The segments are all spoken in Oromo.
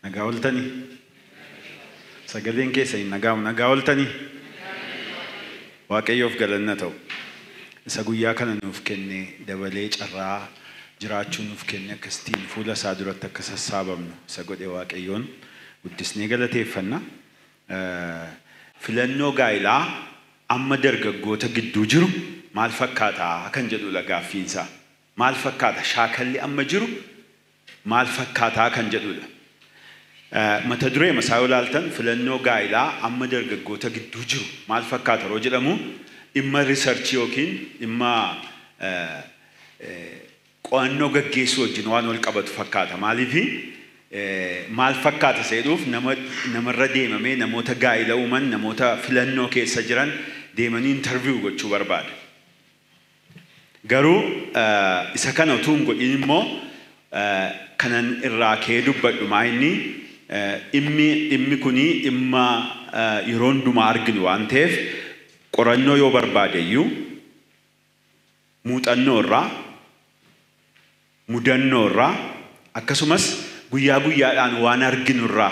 Nagaa ooltanii? Sagaleen keessa hin nagaamu. Nagaa ooltanii? Waaqayyoof galanna ta'u. Isa guyyaa kana nuuf kenne dabalee carraa jiraachuu nuuf kenne akkasitiin fuula isaa duratti akka sassaabamnu isa godhe Waaqayyoon guddisnee galateeffanna. Filannoo gaa'ilaa amma dargaggoota gidduu jiru maal fakkaataa kan jedhudha gaaffiinsaa. Maal fakkaata shaakalli amma jiru maal fakkaataa kan jedhudha. Mata duree masaa yoo ilaaltan filannoo gaa'ilaa amma dargaggoota gidduu jiru maal fakkaata yeroo jedhamu dhimma riisarchii yookiin dhimma qo'annoo gaggeessuu wajjin waan wal qabatu fakkaata. Maaliifi maal fakkaata seedhuuf namarra deemamee namoota gaa'ila uuman namoota filannoo keessa jiran deemanii interview gochuu barbaada. Garuu isa kana utuu hin godhin immoo kanan irraa ka'ee dubbadhu maa inni dhimmi kuni dhimma yeroo hundumaa arginu waan ta'eef qorannoo yoo barbaade iyyuu muuxannoo irraa mudannoo irraa akkasumas guyyaa guyyaadhaan waan arginu irraa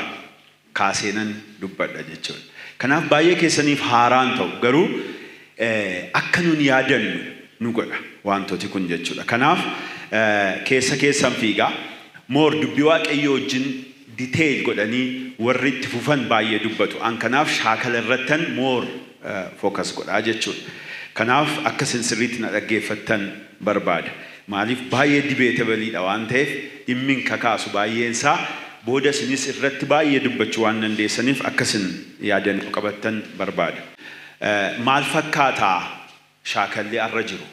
kaaseenan dubbadha jechuudha. Kanaaf baay'ee keessaniif haaraan ta'u garuu akka nun yaadannu nu godha wantooti kun jechuudha. Kanaaf keessa keessan fiigaa moor dubbii Waaqayyoo wajjin detail godhanii warri itti fufan baay'ee dubbatu. An kanaaf shaakala irrattan moor focus godhaa jechuudha. Kanaaf akka isin sirriitti na dhaggeeffattan barbaada. Maaliif baay'ee debatableiidha waan ta'eef dhimmi kakaasu baay'een isaa booda isinis irratti baay'ee dubbachuu waan dandeessaniif akka isin yaadannoo qabattan barbaada. Maal fakkaataa shaakalli arra jiru?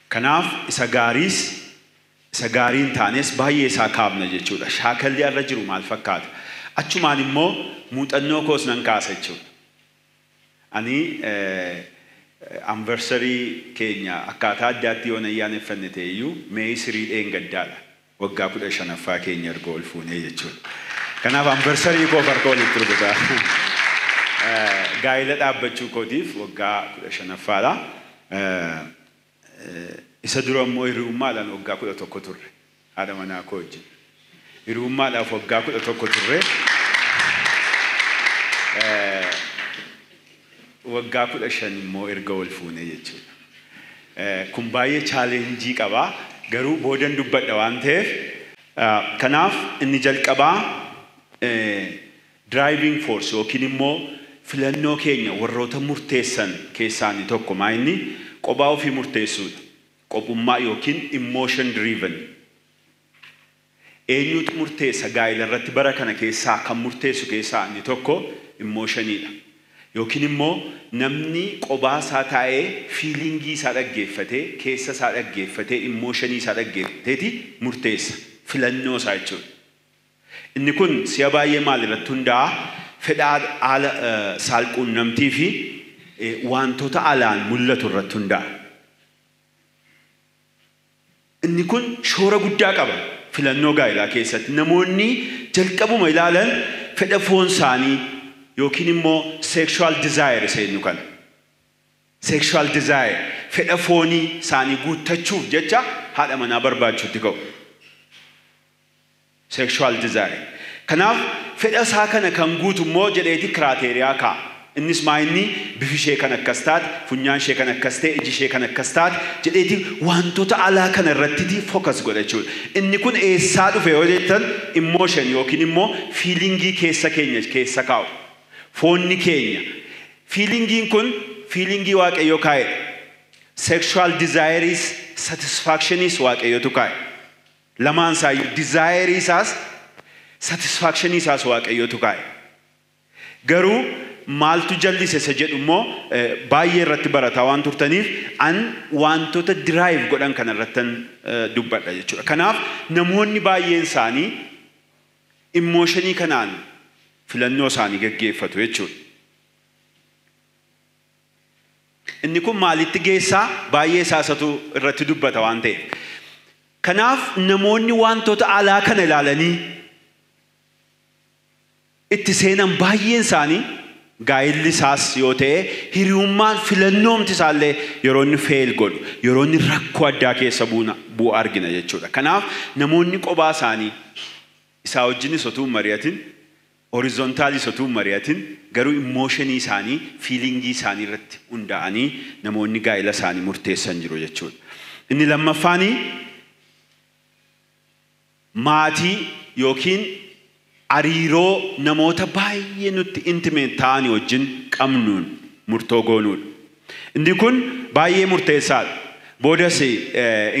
Kanaaf isa gaariis isa gaarii hin taanes baay'ee isaa kaafna jechuudha. Shaakalli arra jiru maal fakkaata? Achumaan immoo muuxannoo koos nan kaasa jechuudha. Ani anniversary keenya akkaataa addaatti yoo ayyaaneffanne ta'eyyuu May 3 dheengaddaadha. Waggaa 15ffaa keenya erga ol fuunee jechuudha. Kanaaf anniversary koo farka walitti rukutaa. Gaa'ila dhaabbachuu kootiif waggaa 15ffaadha. Isa dura immoo hiriyummaadhaan waggaa 11 turre. Haadha manaa koo wajjin. Hiriyummaadhaaf waggaa 11 turre. Waggaa 15 immoo erga wal fuunee jechuudha. Kun baay'ee challenge qaba. Garuu boodan dubbadha waan ta'eef. Kanaaf inni jalqabaa driving force yookiin immoo filannoo keenya warroota murteessan keessaa inni tokko maa inni qophaa ofii murteessuudha. Qophummaa yookiin emotion driven. Eenyutu murteessa gaa'ila irratti bara kana keessaa kan murteessu keessaa inni tokko emotioniidha. Yookiin immoo namni qophaa isaa taa'ee feelingii isaa dhaggeeffatee keessa isaa dhaggeeffatee emotionii isaa dhaggeeffateeti murteessa filannoo isaa jechuudha. Inni kun si'a baay'ee maal irratti hundaa'a? Fedha haala saalquunnamtii fi wantoota alaan mul'atu irratti hundaa'a. Inni kun shoora guddaa qaba filannoo gaa'ilaa keessatti. Namoonni jalqabuma ilaalan fedha foon isaanii yookiin immoo sexual desire isa jennu kana. Sexual desire fedha foonii isaanii guuttachuuf jecha haadha manaa barbaachuutti ka'u. Sexual desire. Kanaaf fedha isaa kana kan guutu immoo jedheeti criteria kaa'a. Innis maa inni bifi ishee kan akkas taate, funyaan ishee kan akkas ta'e, iji ishee kan akkas taate jedheeti wantoota alaa kana irratti focus godha jechuudha. Inni kun eessaa dhufe yoo jettan emotion yookiin immoo feelingii keessa keenya keessa kaa'u. Foonni keenya. Feelingiin kun feelingii Waaqayyoo kaa'edha. Sexual desires, satisfactionis Waaqayyootu kaa'e. Lamaan isaayyuu desire isaas satisfaction isaas Waaqayyootu kaa'e. Garuu maaltu jallise isa jedhu immoo baay'ee irratti barataa waan turtaniif an wantoota drive godhan kana irrattan dubbadha jechuudha. Kanaaf namoonni baay'een isaanii emotionii kanaan filannoo isaanii gaggeeffatu jechuudha. Inni kun maalitti geessaa? Baay'ee isaasatu irratti dubbata waan ta'eef. Kanaaf namoonni wantoota alaa kana ilaalanii itti seenan baay'een isaanii gaa'illi isaas yoo ta'e hiriyummaan filannoomti isaallee yeroo inni fail godhu yeroo inni rakkoo addaa keessa bu'u argina jechuudha. Kanaaf namoonni qophaa isaanii Isaa wajjinis otuu hin mari'atin, horizontalis otuu hin mari'atin, garuu emotionii isaanii, feelingii isaanii irratti hundaa'anii namoonni gaa'ela isaanii murteessan jiru jechuudha. Inni lammaffaanii maatii yookiin hariiroo namoota baay'ee nutti intimate ta'anii wajjin qabnuun murtoo goonuudha. Inni kun baay'ee murteessaadha. Boodas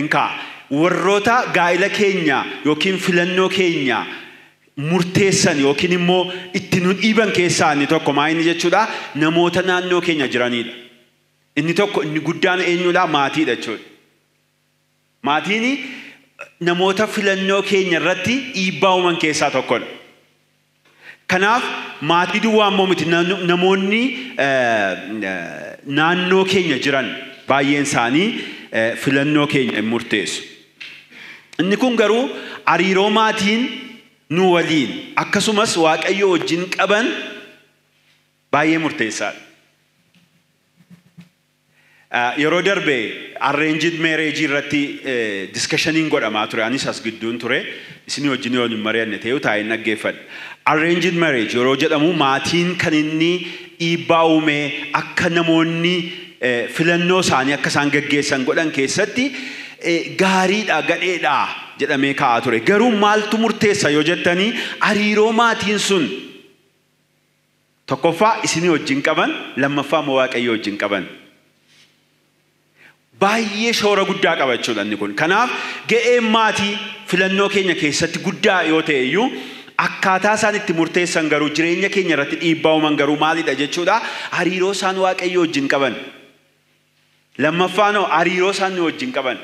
in ka'a. Warroota gaa'ela keenya yookiin filannoo keenya murteessan yookiin immoo itti nu dhiiban keessaa inni tokko maa inni jechuudha, namoota naannoo keenya jiranidha. Inni tokko inni guddaan eenyudha? Maatiidha jechuudha. Maatiin namoota filannoo keenya irratti dhiibbaa uuman keessaa tokkodha. Kanaaf maatii duwwaa immoo miti, namoonni naannoo keenya jiran baay'een isaanii filannoo keenya hin murteessu. Inni kun garuu hariiroo maatiin nu waliin akkasumas Waaqayyo wajjin qaban baay'ee murteessaadha. Yeroo darbe arranged marriage irratti discussioniin godhamaa ture. Anis as gidduun ture. Isinii wajjin yoo hin mari'anne ta'ee taa'een dhaggeeffadha. Arranged marriage yeroo jedhamu maatiin kan inni dhiibbaa uumee akka namoonni filannoo isaanii akka isaan gaggeessan godhan keessatti gaariidha gadheedha jedhamee kaa'aa ture. Garuu maaltu murteessa yoo jettanii, hariiroo maatiin sun tokkoffaa isinii wajjin qaban, lammaffaa immoo Waaqayyo wajjin qaban. Baay'ee shoora guddaa qaba jechuudha inni kun. Kanaaf ga'een maatii filannoo keenya keessatti guddaa yoo ta'e iyyuu, akkaataa isaan itti murteessan garuu, jireenya keenya irratti dhiibbaa uuman garuu maalidha jechuudha? Hariiroo isaan Waaqayyo wajjin qaban. Lammaffaan hariiroo isaan nu wajjin qaban.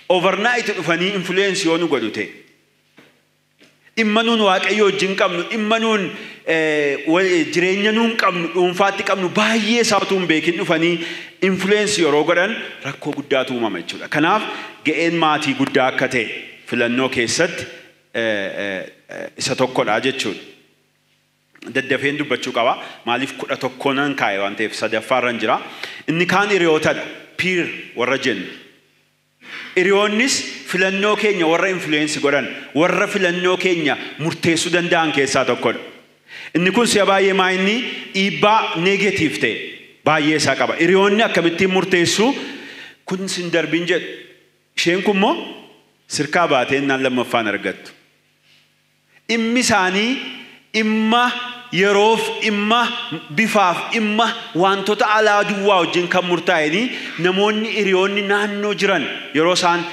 Overnight dhufanii influence yoo nu godhu ta'e. Dhimma nuun Waaqayyo wajjin qabnu, dhimma nuun jireenya nuun qabnu, dhuunfaatti qabnu baay'ee isaa utuu hin beekin dhufanii influence yeroo godhan rakkoo guddaatu uumama jechuudha. Kanaaf ga'een maatii guddaa akka ta'e filannoo keessatti isa tokkodha jechuudha. Daddafeen dubbachuu qaba. Maaliif, 11 nan kaa'e waan ta'eef sadaffaarran jira. Inni kaan hiriyootadha. Peer warra jennu. Hiriyoonnis filannoo keenya warra influence godhan, warra filannoo keenya murteessuu danda'an keessaa tokkodha. Inni kun si'a baay'ee maa inni dhiibbaa negative ta'e baay'ee isaa qaba. Hiriyoonni akkamittiin murteessu? Kun sin darbin jedhu. Isheen kun immoo sirkaa baatee naan lammaffaan argattu. Dhimmi isaanii dhimma yeroof, dhimma bifaaf, dhimma wantoota alaa duwwaa wajjin kan murtaa'anii namoonni hiriyoonni naannoo jiran yeroo isaan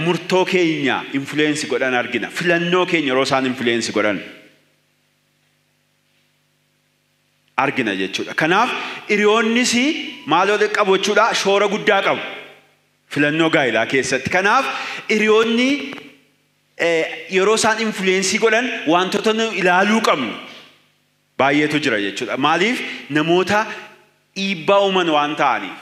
murtoo keenya influence godhan argina. Filannoo keenya yeroo isaan influence godhan argina jechuudha. Kanaaf hiriyoonnis maaloo qabu jechuudha? Shoora guddaa qabu filannoo gaa'elaa keessatti. Kanaaf hiriyoonni yeroo isaan influence godhan wantoota nu ilaaluu qabnu baay'eetu jira jechuudha. Maaliif, namoota dhiibbaa uuman waan ta'aniif.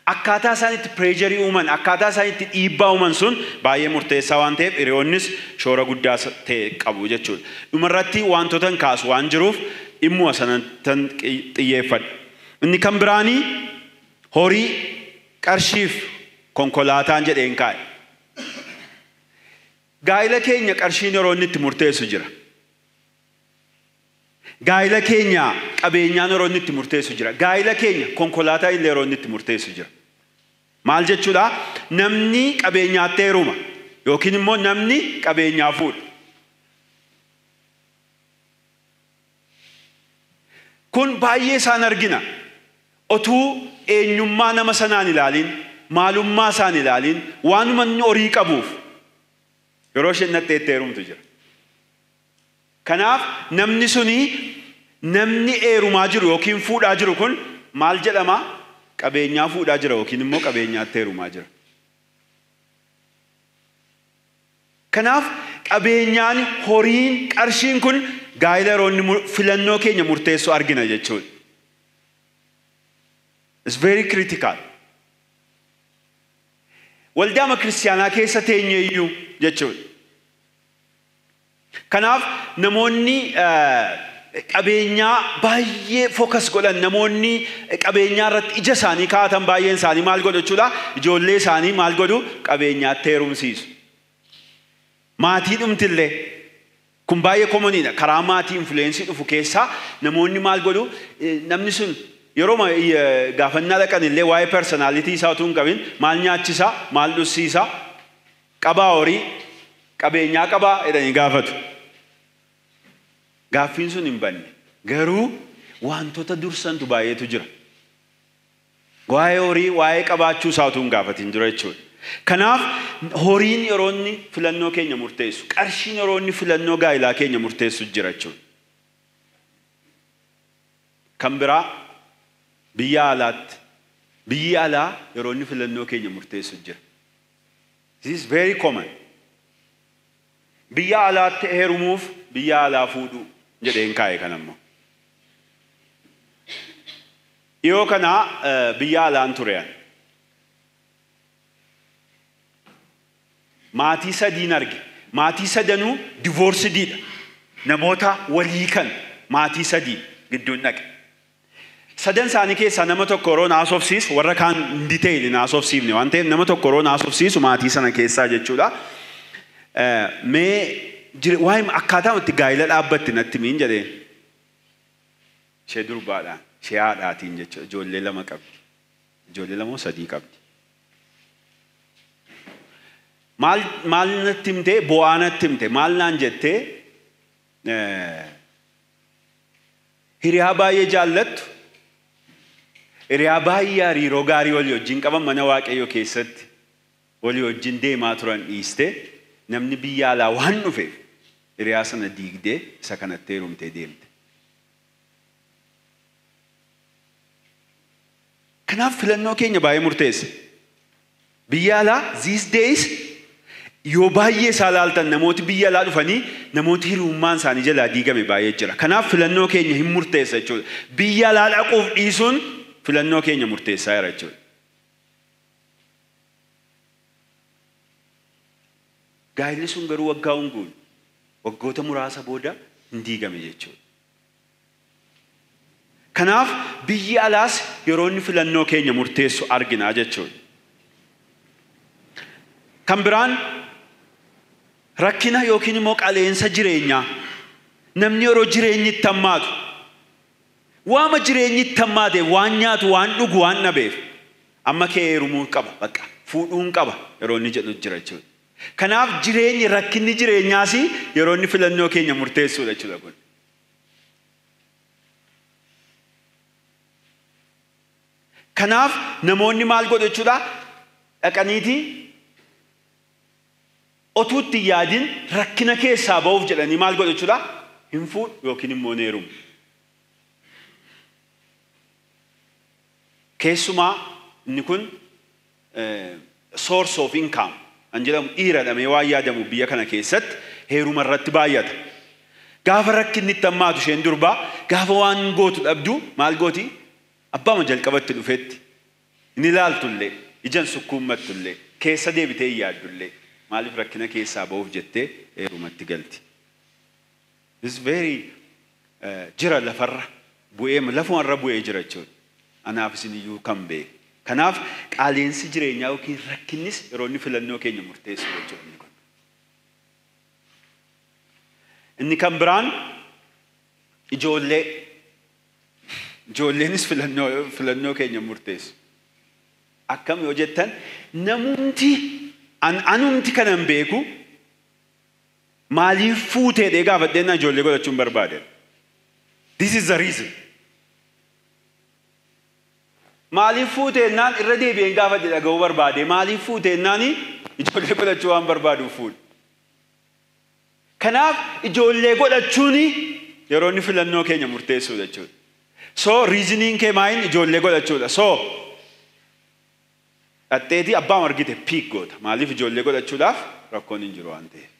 Akkaataa isaan itti pressure uuman, akkaataa isaan itti dhiibbaa uuman sun baay'ee murteessaa waan ta'eef hiriyoonnis shoora guddaa ta'e qabu jechuudha. Dhumarratti wantoota hin kaasu waan jiruuf dhimmuma sanattan xiyyeeffadha. Inni kan biraanii horii, qarshiif konkolaataan jedheen kaa'e. Gaa'ila keenya qarshiin yeroo inni itti murteessu jira. Gaa'ila keenya qabeenyaan yeroo inni itti murteessu jira. Gaa'ila keenya konkolaataa illee yeroo inni itti murteessu jira. Maal jechuudha? Namni qabeenyaatti heeruma yookiin immoo namni qabeenyaa fuudha. Kun baay'ee isaan argina. Otuu eenyummaa nama sanaan ilaalin, maalummaa isaan ilaalin, waanuma inni horii qabuuf yeroo isheen natti heerumtu jira. Kanaaf namni suni, namni heerumaa jiru yookiin fuudhaa jiru kun maal jedhama? Qabeenyaa fuudhaa jira yookiin immoo qabeenyaatti heerumaa jira. Kanaaf qabeenyaan, horiin, qarshiin kun gaa'ela yeroo inni filannoo keenya murteessu argina jechuudha. It's very critical. Waldaama kiristaanaa keessa teenye iyyuu jechuudha. Kanaaf namoonni qabeenyaa baay'ee focus godhan, namoonni qabeenyaa irratti ija isaanii kaa'atan baay'een isaanii maal godhu jechuudha? Ijoollee isaanii maal godhu? Qabeenyaatti heerumsiisu. Maatii dhumtillee. Kun baay'ee commoniidha. Karaa maatii influence dhufu keessaa namoonni maal godhu, namni sun yeroo gaafannaa dhaqan illee waa'ee personality isaa utuu hin qabin maal nyaachisaa, maal dhussiisaa, qabaa horii, qabeenyaa qabaa jedhanii gaafatu. Gaaffiin sun hin banne. Garuu wantoota dursantu baay'eetu jira. Waa'ee horii, waa'ee qabaachuu isaa utuu hin gaafatin jira jechuudha. Kanaaf horiin yeroo inni filannoo keenya murteessu, qarshiin yeroo inni filannoo gaa'ilaa keenya murteessu jira jechuudha. Kan biraa biyya alaatti, biyyi alaa yeroo inni filannoo keenya murteessu jira. This is very common. Biyya alaatti heerumuuf biyya alaa fuudhuu jedheen kaa'e kan ammoo. Dhiyoo kana biyya alaan ture. Maatii sadiin arge. Maatii sadanuu divorcediidha. Namoota walii kan maatii sadii gidduun dhaqe. Sadan isaanii keessaa nama tokko yeroo naasofsiisu, warra kaan hin detail naasofsiifne waan ta'eef nama tokko yeroo naasofsiisu maatii sana keessaa jechuudha. Mee waa'ee akkaataa itti gaa'ila dhaabbatti natti miin jedheen. Ishee durbaadhaan, ishee haadhaatiin jechuudha. Ijoollee lama qabdi. Ijoollee lama sadii qabdi. Maal natti himtee, bu'aa natti himte, maal naan jettee, hiriyaa baay'ee jaallattu, hiriyaa baay'ee hariiroo gaarii walii wajjin qaban mana Waaqayyoo keessatti walii wajjin deemaa turan dhiistee namni biyya alaa waan dhufeef hiriyaa sana diigdee isa kanatti heerumtee deemte. Kanaaf filannoo keenya baay'ee murteessa. Biyya alaa these days yoo baay'ee isaa ilaaltan namooti biyya alaa dhufanii namooti hiriyummaan isaanii jalaa diigame baay'ee jira. Kanaaf filannoo keenya hin murteessa jechuudha. Biyya alaa dhaquuf dhiisuun filannoo keenya murteessaa jira jechuudha. Gaa'illi sun garuu waggaa hunguun waggoota muraasa booda hin diigame jechuudha. Kanaaf biyyi alaas yeroo inni filannoo keenya murteessu arginaa jechuudha. Kan biraan rakkina yookiin immoo qaleensa jireenyaa. Namni yeroo jireenyi itti hammaatu, waama jireenyi itti hammaate waan nyaatu, waan dhugu, waan dhabeef amma kee heerumuu qaba, bakka fuudhuun qaba yeroo inni jedhu jira jechuudha. Kanaaf jireenyi rakkinni jireenyaas yeroo inni filannoo keenya murteessuudha jechuudha kun. Kanaaf namoonni maal godhu jechuudha? Dhaqaniiti otuu itti yaadin rakkina keessaa ba'uuf jedhanii maal godhu jechuudha? Hin fuudhu yookiin immoo hin heerumu. Keessumaa inni kun source of income an jedhamu dhiira dhamee waan yaadamu biyya kana keessatti heeruma irratti baay'ata. Gaafa rakkinni itti hammaatu isheen durbaa gaafa waan gootu dhabdu maal gooti? Abbaama jalqabatti dhufetti ni ilaaltullee, ijaan sukkuummattullee, keessa deebitee hin yaaddullee maaliif rakkina keessaa ba'uuf jettee heerumatti galti. This is very jira lafarra bu'ee lafumarra bu'ee jira jechuudha. Anaaf isin iyyuu kan beeku. Kanaaf qaaleensi jireenyaa yookiin rakkinnis yeroo inni filannoo keenya murteessu jechuudha inni kun. Inni kan biraan ijoollee. Ijoolleenis filannoo keenya murteessu. Akkam yoo jettan namumti anumti kanan beeku maaliif fuutee gaafadheen ijoollee godhachuun barbaade. This is the reason. Maaliif fuuteennaan irra deebi'een gaafadhe dhaga'uu barbaade. Maaliif fuuteennaan ijoollee godhachuu waan barbaaduuf fuudhe. Kanaaf ijoollee godhachuun yeroo inni filannoo keenya murteessuudha jechuudha. So reasoning kee maayin ijoollee godhachuudha. So dhaqxeetii abbaan argite piik goota. Maaliif ijoollee godhachuudhaaf rakkoon hin jiru waan ta'eef.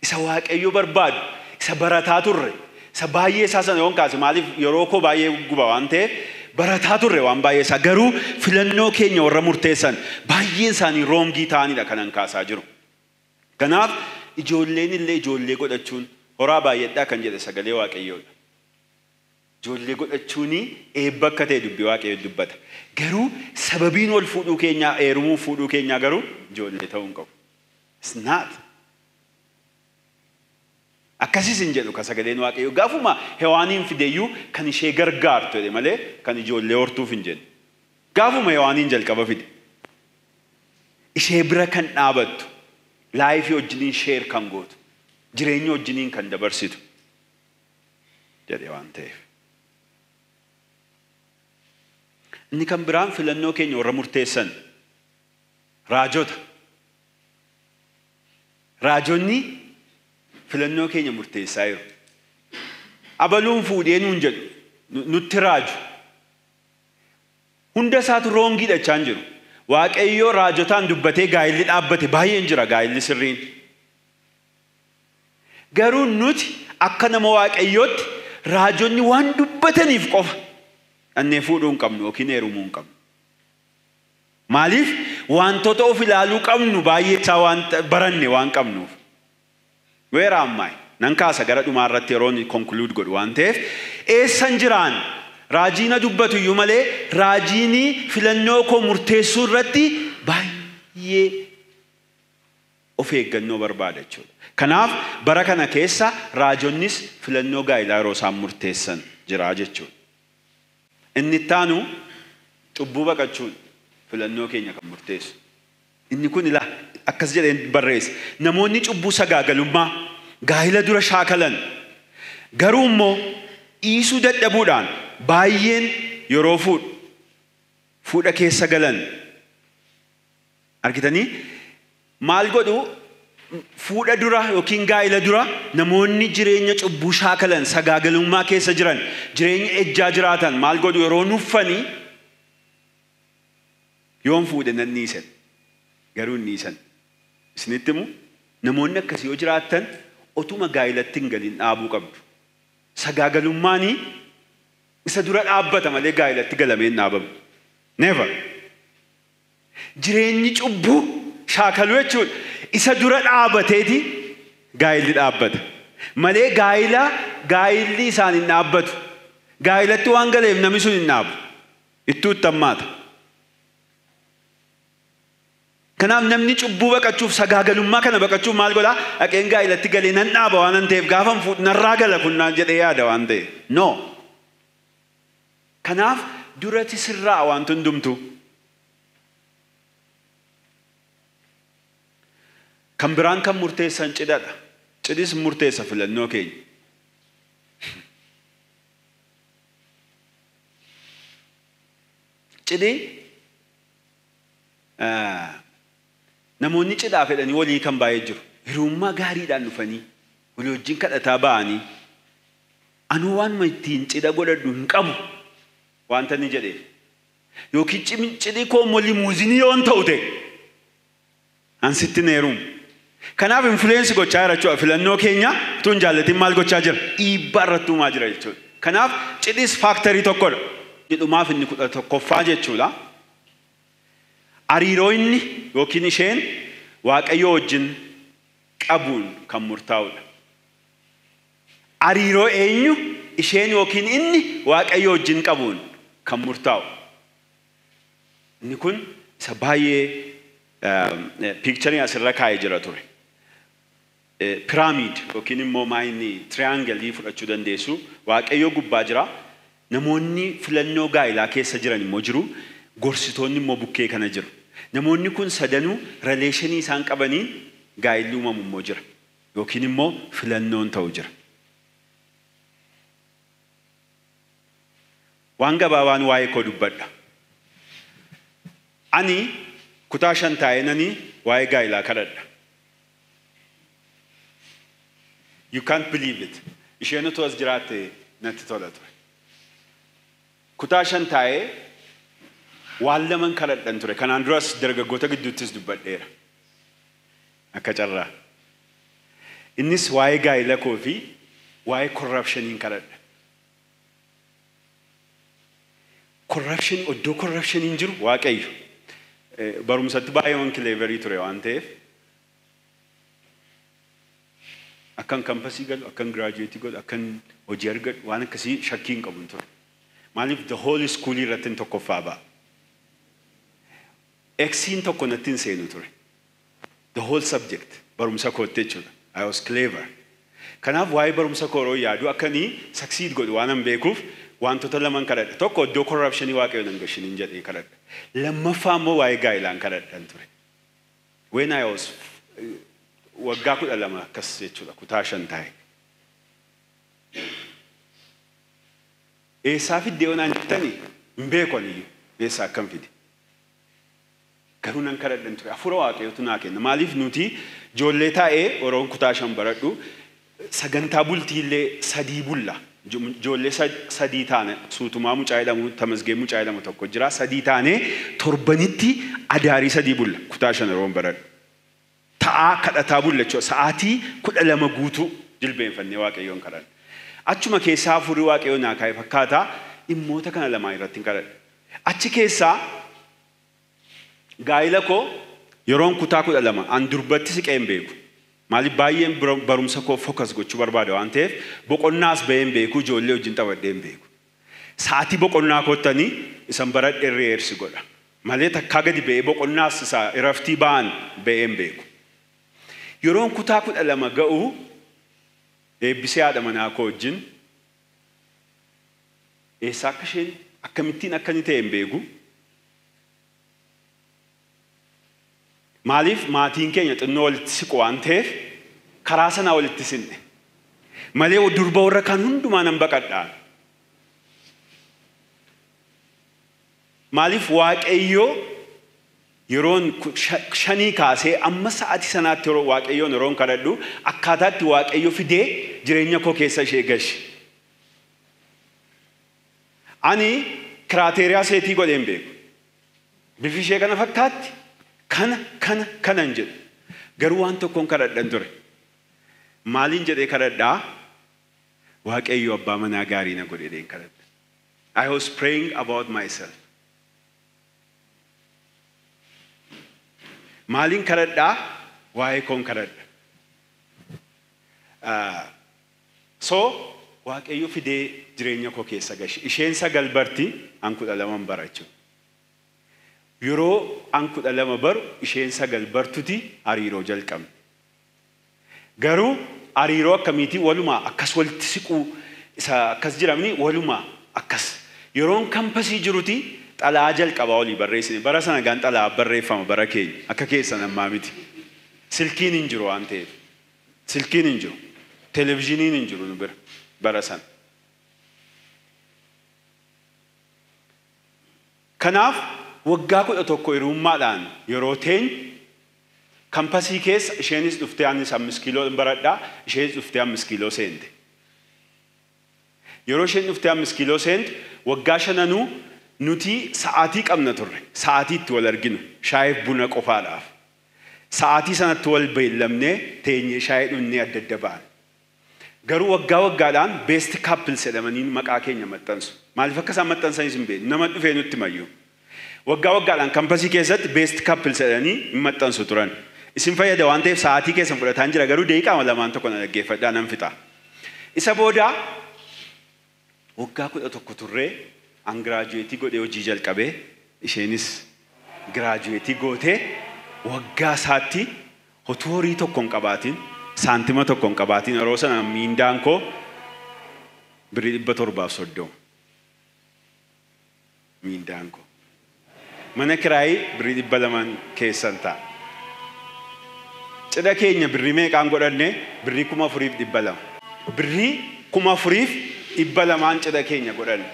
Isa Waaqayyo barbaadu, isa barataa turre, isa baay'ee isaa sana yoon kaase maaliif yeroo koo baay'ee guba waan ta'eef barataa turre waan baay'ee isaa garuu filannoo keenya warra murteessan baay'een isaanii roongii ta'anidha kanan kaasaa jiru. Kanaaf ijoolleen illee ijoollee godhachuun horaa baay'eedhaa kan jedhe sagalee Waaqayyoodha. Ijoollee godhachuun eebba akka ta'e dubbii Waaqayyoo dubbata. Garuu sababiin wal fuudhuu keenyaa, heerumuu fuudhuu keenyaa garuu ijoollee ta'uu hin qabu. It's not. Akkasis hin jedhu ka sagaleen Waaqayyoo. Gaafuma Hewaaniin fideyyuu kan ishee gargaartu jedhe malee kan ijoollee hortuuf hin jedhu. Gaafuma Hewaaniin jalqaba fide. Ishee bira kan dhaabattu, laayifii wajjiniin sheer kan gootu, jireenya wajjiniin kan dabarsitu jedhe waan ta'eef. Inni kan biraan filannoo keenya warra murteessan raajota. Raajonni filannoo keenya murteessaa jiru. Abaluun fuudhee nuun jedhu nutti raaju. Hunda isaatu roongii dhachaa hin jiru. Waaqayyoo raajotaan dubbatee gaa'illi dhaabbate baay'een jira gaa'illi sirriin. Garuu nuti akka nama Waaqayyootti raajonni waan dubbataniif qofa dhannee fuudhuu hin qabnu yookiin heerumuu hin qabnu. Maaliif wantoota of ilaaluu qabnu baay'ee isaa waan baranne waan qabnuuf. Where am I? Nan kaasa gara dhumaa irratti yeroo inni conclude godhu waan ta'eef eessan jiraan raajiina dubbatu iyyuu malee raajiinii filannoo koo murteessuu irratti baay'ee of eeggannoo barbaada jechuudha. Kanaaf bara kana keessa raajonnis filannoo gaa'ilaa yeroo isaan murteessan jira jechuudha. Inni ittaanu cubbuu baqachuun filannoo keenya kan murteessu. Inni kun ilaa akkas jedheen barreesse. Namoonni cubbuu sagaagalummaa gaa'ila dura shaakalan garuu immoo dhiisuu dadhabuudhaan baay'een yeroo fuudha keessa galan. Argitanii maal godhu fuudha dura yookiin gaa'ila dura namoonni jireenya cubbuu shaakalan sagaagalummaa keessa jiran jireenya ejjaa jiraatan maal godhu yeroo nuffanii yoon fuudhe nan dhiisan garuu hin dhiisan. Isinitti himu namoonni akkasii yoo jiraatan otuma gaa'ilatti hin galin dhaabuu qabdu. Sagaagalummaanii isa dura dhaabbata malee gaa'ilatti galamee hin dhaabamu. Never. Jireenyi cubbuu shaakaluu jechuudha. Isa dura dhaabateeti gaa'illi dhaabbata. Malee gaa'illi isaan hin dhaabbatu. Gaa'ilatti waan galeef namni sun hin dhaabu. Ittuu itti hammaata. Kanaaf namni cubbuu baqachuuf sagaagalummaa kana baqachuuf maal godhaa? Dhaqeen gaa'ilatti galee nan dhaaba waan ta'eef gaafan fuudhu narraa gala kun naan jedhee yaada waan ta'eef. No. Kanaaf duratti sirraa wanti hundumtu. Kan biraan kan murteessan cidhadha. Cidhis murteessa filannoo keenya. Cidhi namoonni cidhaa fedhanii walii kan baay'ee jiru. Hiriyummaa gaariidhaan dhufanii walii wajjin kadhataa ba'anii anuu waanuma ittiin cidha godhadhu hin qabu wanta inni jedheef. Yookiin cidhi koo immoo limuuzinii yoon ta'u ta'e an sitti heerumu. Kanaaf influensi gochaa jira jechuudha. Filannoo keenya utuu hin jaallatin maal gochaa jira? Dhiibbaa irratti uumaa jira jechuudha. Kanaaf cidhis faaktarii tokkodha. Jedhumaaf inni 11ffaa jechuudha. Hariiroo inni yookiin isheen Waaqayyoo wajjin qabuun kan murtaa'udha. Hariiroo eenyu isheen yookiin inni Waaqayyoo wajjin qabuun kan murtaa'u. Inni kun isa baay'ee piikcharii asirra kaa'ee jira ture. Piraamid yookiin immoo maayini tiriyaangalii fudhachuu dandeessu. Waaqayyoo gubbaa jira. Namoonni filannoo gaa'ilaa keessa jiran immoo jiru. Gorsitoonni immoo bukkee kana jiru. Namoonni kun sadanuu rileeshinii isaan qabaniin gaa'illi uumamu immoo jira. Yookiin immoo filannoon ta'u jira. Waan gabaabaan waa'ee koo dubbadha. Ani kutaa 5 taa'ee nani waa'ee gaa'ilaa kadhadha. You can't believe it. Isheen utuu as jiraatte natti tola ture. Kutaa 5 taa'ee waan laman kadhadhan ture. Kanaan duras dargaggoota gidduuttis dubbadheera. Akka carraa. Innis waa'ee gaa'ila koo fi waa'ee corruptioniin kadhadha. Corruption, iddoo corruptioniin jiru Waaqayyo. Barumsatti baay'ee waan kileeverii ture waan ta'eef akkan kampasii galu, akkan giraajuweetii godhu, akkan hojii argadhu waan akkasii shakkii hin qabu ture. Maaliif the whole school irratti hin tokkoffaa ba'a. Eksiin tokko natti hin seenu ture. The whole subject barumsa kootti jechuudha. I was clever. Kanaaf waa'ee barumsa koo yeroo yaadu akka inni succeed godhu waan an beekuuf wantoota laman kadhadha. Tokko iddoo corruptionii Waaqayyoon hin gashinin jedhee kadhadha. Lammaffaa immoo waa'ee gaa'ilaan kadhadhan ture. When I was waggaa 12 akkas jechuudha, kutaa 5 taa'e. Eessaa fiddee onaan jettanii hin beeku aniyyuu eessaa akkam fide. Garuu nan kadhadhan ture. Hafuura Waaqayyootu naa kenna. Maaliif nuti ijoollee taa'ee yeroon kutaa 5 baradhu sagantaa bultiillee 3 bulla. Ijoollee 3 taane Suutumaa mucaa jedhamu, Tamasgee mucaa jedhamu tokko jira. 3 taane torbanitti adaarii 3 bulla kutaa 5 yeroon baradhu. Ta'aa kadhataa bulla jechuudha. Sa'aatii 12 guutuu jilbeenfannee Waaqayyoon kadhanna. Achuma keessaa hafuurri Waaqayyoo naa kaa'e fakkaata dhimmoota kana lamaan irratti hin kadhadha. Achi keessaa gaa'ila koo yeroon kutaa 12 an durbatti siqee hin beeku. Maaliif baay'een barumsa koo focus gochuu barbaada waan ta'eef boqonnaas bahee hin beeku, ijoollee wajjin taphadhee hin beeku. Sa'aatii boqonnaa koottanii isan baradhee reersi godha. Malee takkaa gadi ba'ee boqonnaas isa iraftii ba'an ba'ee hin beeku. Yeroon kutaa 12 ga'u eebbisee haadha manaa koo wajjin eessaa akka isheen akkamittiin akka inni ta'e hin beeku. Maaliif maatiin keenya xinnoo walitti siqu waan ta'eef karaa sanaa walitti sinne. Malee durba warra kaan hundumaa nan baqadhaa. Maaliif Waaqayyoo yeroon 5 kaasee amma sa'aatii sanaatti yeroo Waaqayyoon yeroon kadhadhu akkaataatti Waaqayyo fidee jireenya koo keessa ishee gashe. Ani kiraateeriyaa seetii godhee hin beeku. Bifi ishee kana fakkaatti kana kana kanan jedhu. Garuu waan tokkoon kadhadhan ture. Maaliin jedhee kadhadhaa? Waaqayyo abbaa manaa gaarii na godhe jedheen kadhadha. I was praying about myself. Maaliin kadhadhaa? Waa'ee koon kadhadha. So Waaqayyo fidee jireenya koo keessa gashe. Isheen 9 barti, an 12 bara jechuudha. Yeroo an 12 baru isheen 9 bartuti hariiroo jalqabne. Garuu hariiroo akkamiitii walumaa akkas walitti siquu isa akkas jiramni walumaa akkas. Yeroon kampasii jiruti xalaa jalqabaa olii barreessine. Bara sana gaan xalaa barreeffama bara keenya akka keessan ammaa miti. Silkiin hin jiru waan ta'eef. Silkiin hin jiru. Televezyiiniin hin jiru nu bira bara sana. Kanaaf waggaa 11 hiriyummaadhaan yeroo teenyu kampasii keessa isheenis dhuftee anis 5 kiiloo baradhaa, isheenis dhuftee 5 kiiloo seente. Yeroo isheen dhuftee 5 kiiloo seente waggaa 5 nuti sa'aatii qabna turre. Sa'aatii itti wal arginu shaayiif buna qofaadhaaf. Sa'aatii sanatti wal beellamnee teenyee shaayii dhunnee adda adda ba'an. Garuu waggaa waggaadhaan best couples jedhamanii maqaa keenya maxxansu. Maaliif akka isaan maxxansanis hin beeknu. Nama dhufee nutti mayyuu. Waggaa waggaadhaan kampasii keessatti best couples jedhanii hin maxxansu turan. Isin fayyada waan ta'eef sa'aatii keessan fudhataan jira garuu daqiiqaa 2 tokko na dhaggeeffadhaa nan fixa. Isa booda waggaa 11 turree an giraajuweetii godhee hojii jalqabee isheenis giraajuweetii gootee waggaa isaatti hotuu horii tokko hin qabaatin saantima tokko hin qabaatin yeroo sana miindaan koo birrii 730 miindaan koo. Mana kiraayii birrii 200 keessan ta'a. Cidha keenya birrii meeqaan godhanne? Birrii 4,200. Birrii 4,200 cidha keenya godhanne.